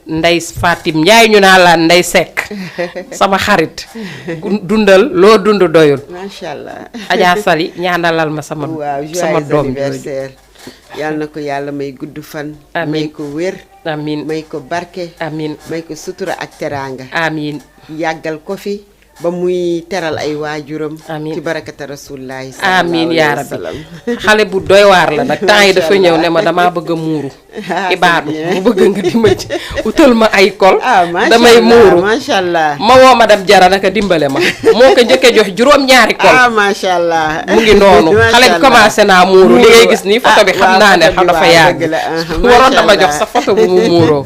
Ndey Fatim Njaay ñu naa laan Ndey Sekk sama xarit. dundal loo dund doyul. macha allah. Adja Sali ñaanalal ma sama doom anniversaire. yàlla na ko yàlla may gudd fan. may ko wér. amiin may ko barke. amiin may ko sutura ak teraanga. amiin yàggal ko fi ba muy teral ay waajuram. amiin ci barakata rasulilah. amiin yaa rabbi xale bu doy waar la nag temps yi dafa ñëw ne ma damaa bëgg a muuru. ibaadu mu bëgg nga dimba ci utal ma ay kol. damay muuru macha allah. ma woo madame Jara naka dimbale ma. moo ko njëkkee jox juróom-ñaari kol. macha allah. mu ngi noonu xale bi commencé naa muuru. li ngay gis nii photo bi xam naa ne xam dafa yàgg. waroon dama jox sa photo bu mu muuroo.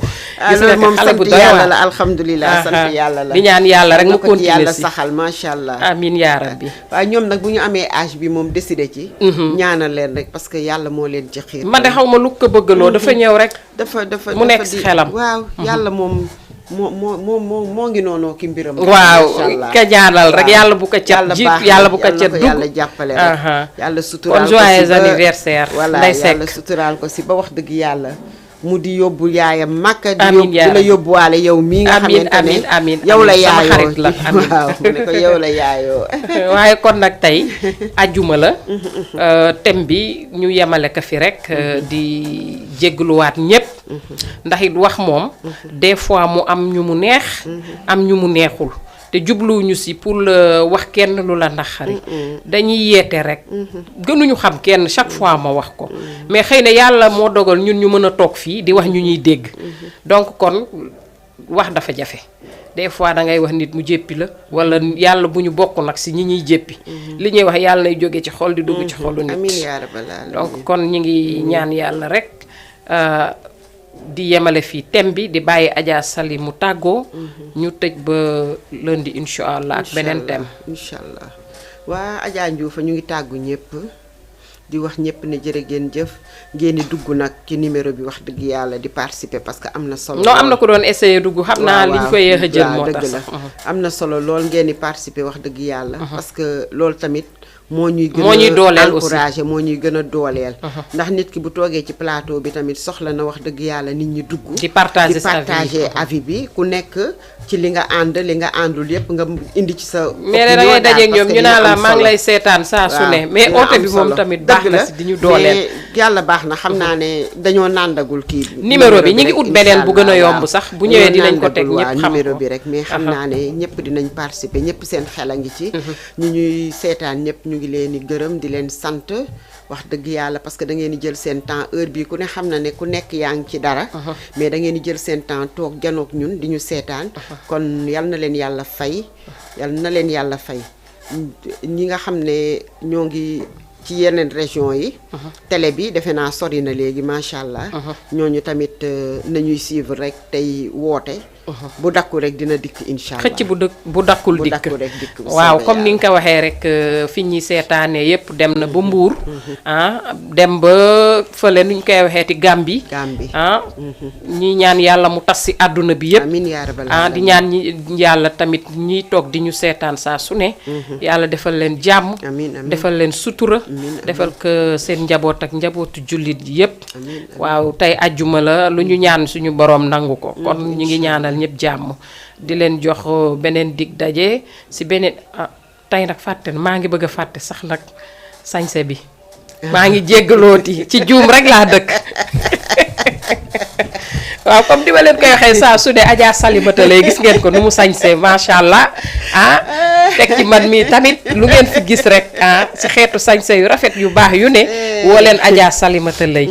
gis nga moom xale bu sant doy yàlla waar la alhamdulilah sant yàlla la. di ñaan yàlla rek mu continuer si saxal macha allah. amiin yaa rabbi. waaye ñoom nag bu ñu amee âge bi moom décidé ci. ñaanal leen rek parce que yàlla moo leen ci xiir. man de xaw ma lu ko bëggaloo dafa ñëw rek. dafa mu nekk si xelam. waaw yàlla moom moo ngi noonu ki mbiram. waaw ka ñaanal rek yàlla bu ko cat jiit yàlla bu ko cat dugg. yàlla jàppale rek. yàlla suturaal kon ko si joyeux ba anniversaire. Ndey Sekk yàlla suturaal ko si ba wax dëgg yàlla. mu di yóbbu yaayam Makka. amiin di la yóbbuwaale yow mii nga xamante ne yow la yaayoo sama xarit la amiin waaw mu ne ko yow la yaayoo. waaye kon nag tey ajjuma la. thème bi ñu yemale ko fi rek. di jégaluwaat ñépp. ndax it wax moom. des fois mu am ñu mu neex. am ñu mu neexul. te jubluwuñu si pour wax kenn lu la naqari. dañuy yeete rek. gënuñu xam kenn chaque fois ma wax ko. mais xëy na yàlla moo dogal ñun ñu mën a toog fii di wax ñu ñuy dégg. donc kon wax dafa jafe. des fois da ngay wax nit mu jéppi la. wala yàlla bu ñu bokk nag si ñi ñuy jéppi. li ñuy wax yàlla nay jóge ci xol di dugg ci xolu nit. amiin yaa rabbal aalamiin. donc kon ñu ngi ñaan yàlla rek. di yemale fii thème bi di bàyyi Adja Sali mu tàggoo. ñu tëj ba lundi incha allah ak beneen thème. incha allah waa Adja Ndioufa ñu ngi tàggu ñëpp di wax ñëpp ne jërë ngeen jëf ngeen di dugg nag ci numéro bi wax dëgg yàlla di participer parce que am na solo. non am na ko doon essayer dugg xam naa liñ ko yéex a jël moo tax sax. am na solo lool ngeen di participer wax dëgg yàlla. parce que loolu tamit. moo ñuy gën a encouragé moo ñuy gën a dooleel. ndax nit ki bu toogee ci plateau bi tamit soxla na wax dëgg yàlla nit ñi dugg. di partager avis bi ku nekk ci li nga ànd li nga àndul yëpp nga indi ci sa. mais da ngay dajeeg ñoom ñu naa la maa ngi lay seetaan saa su ne. mais oote bi moom tamit baax na si di ñu dooleel. mais yàlla baax na xam naa ne dañoo nàndagul kii bi. numéro bi ñu ngi ut beneen bu gën a yomb sax bu ñëwee dinañ ko teg ñëpp xam numéro bi rek mais xam naa ne ñëpp dinañ participer ñëpp seen xel a ngi ci. ñu ñuy seetaan ñëpp ñu ngi leen di gërëm di leen sant wax dëgg yàlla parce que da ngeen di jël seen temps heure bii ku ne xam na ne ku nekk yaa ngi ci dara. mais da ngeen di jël seen temps toog janoog ñun di ñu seetaan. kon yal na leen yàlla fay. yal na leen yàlla fay ñi nga xam ne ñoo ngi ci yeneen région yi. télé bi defe naa sori na léegi macha allah. ñooñu tamit nañuy suivre rek tey woote. bu dakku rek dina dikk incha allah xëcc bu dakkul dikk waaw comme ni nga ko waxee rek fi ñuy seetaanee yëpp dem na ba Mbuur dem ba fële nuñ koy waxeeti Gàmbi ñi ñaan yàlla mu tas si àdduna bi yëpp amiin yaa rabbal di ñaan ñi yàlla tamit ñiy toog di ñu seetaan saa su ne yàlla defal leen jàmm defal leen sutura defal ko seen njaboot ak njabootu jullit yëpp waaw tey ajjuma la lu ñu ñaan suñu borom nangu ko kon ñu ngi ñaanal ñëpp jàmm di leen jox beneen dig daje si beneen tey nag fàtte maa ngi bëgg a fàtte sax nag sañse bi maa ngi jéggalooti ci juum rek laa dëkk waaw comme di ma leen koy waxee saa su ne Adja Salimata lay gis ngeen ko nu mu sañse macha allah teg ci man mii tamit lu ngeen fi gis rek si xeetu sañse yu rafet yu baax yu ne woo leen Adja Salimata lay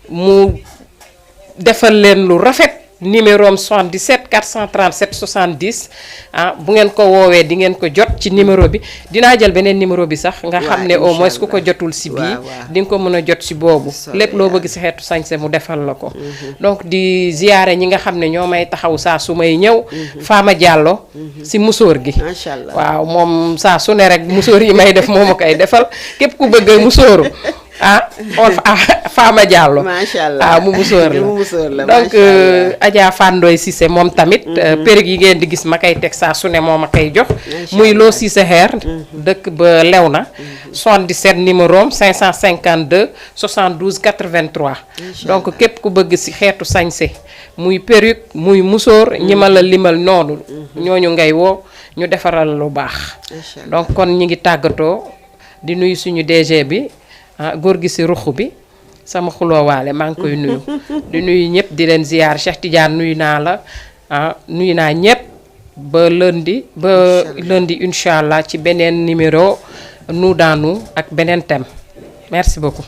mu defal leen lu rafet numéro am 77 437 70 bu ngeen ko woowee di ngeen ko jot ci numéro bi dinaa jël beneen numéro bi sax nga xam ne au moins ku ko jotul si bii di nga ko mën a jot si boobu lépp loo bëgg si xeetu sañse mu defal la ko donc di ziyaare ñi nga xam ne ñoo may taxaw saa su may ñëw Fama Diallo si musóor gi waaw moom saa su ne rek musóor yi may def moo ma koy defal képp ku bëgg musóoru Fama Diallo macha allah mu musóor la donc Adja Fandoy Cissé moom tamit perruque yi ngeen di gis ma koy teg saa su ne moo ma koy jox muy loo Cissé xeer dëkk ba lew na 77 numéro 552 72 83 donc képp ku bëgg si xeetu sañse muy perruque muy musóor ñi ma la limal noonu ñooñu ngay woo ñu defaral lu baax donc kon ñi ngi tàggatoo di nuyu suñu DG bi góor gi si ruq bi sama xuloowaale maa ngi koy nuyu di nuyu ñëpp di leen ziyaar Cheikh Tidiane nuyu naa la nuyu naa ñëpp ba lundi incha allah ci beneen numéro nous dans nous ak beneen thème merci beaucoup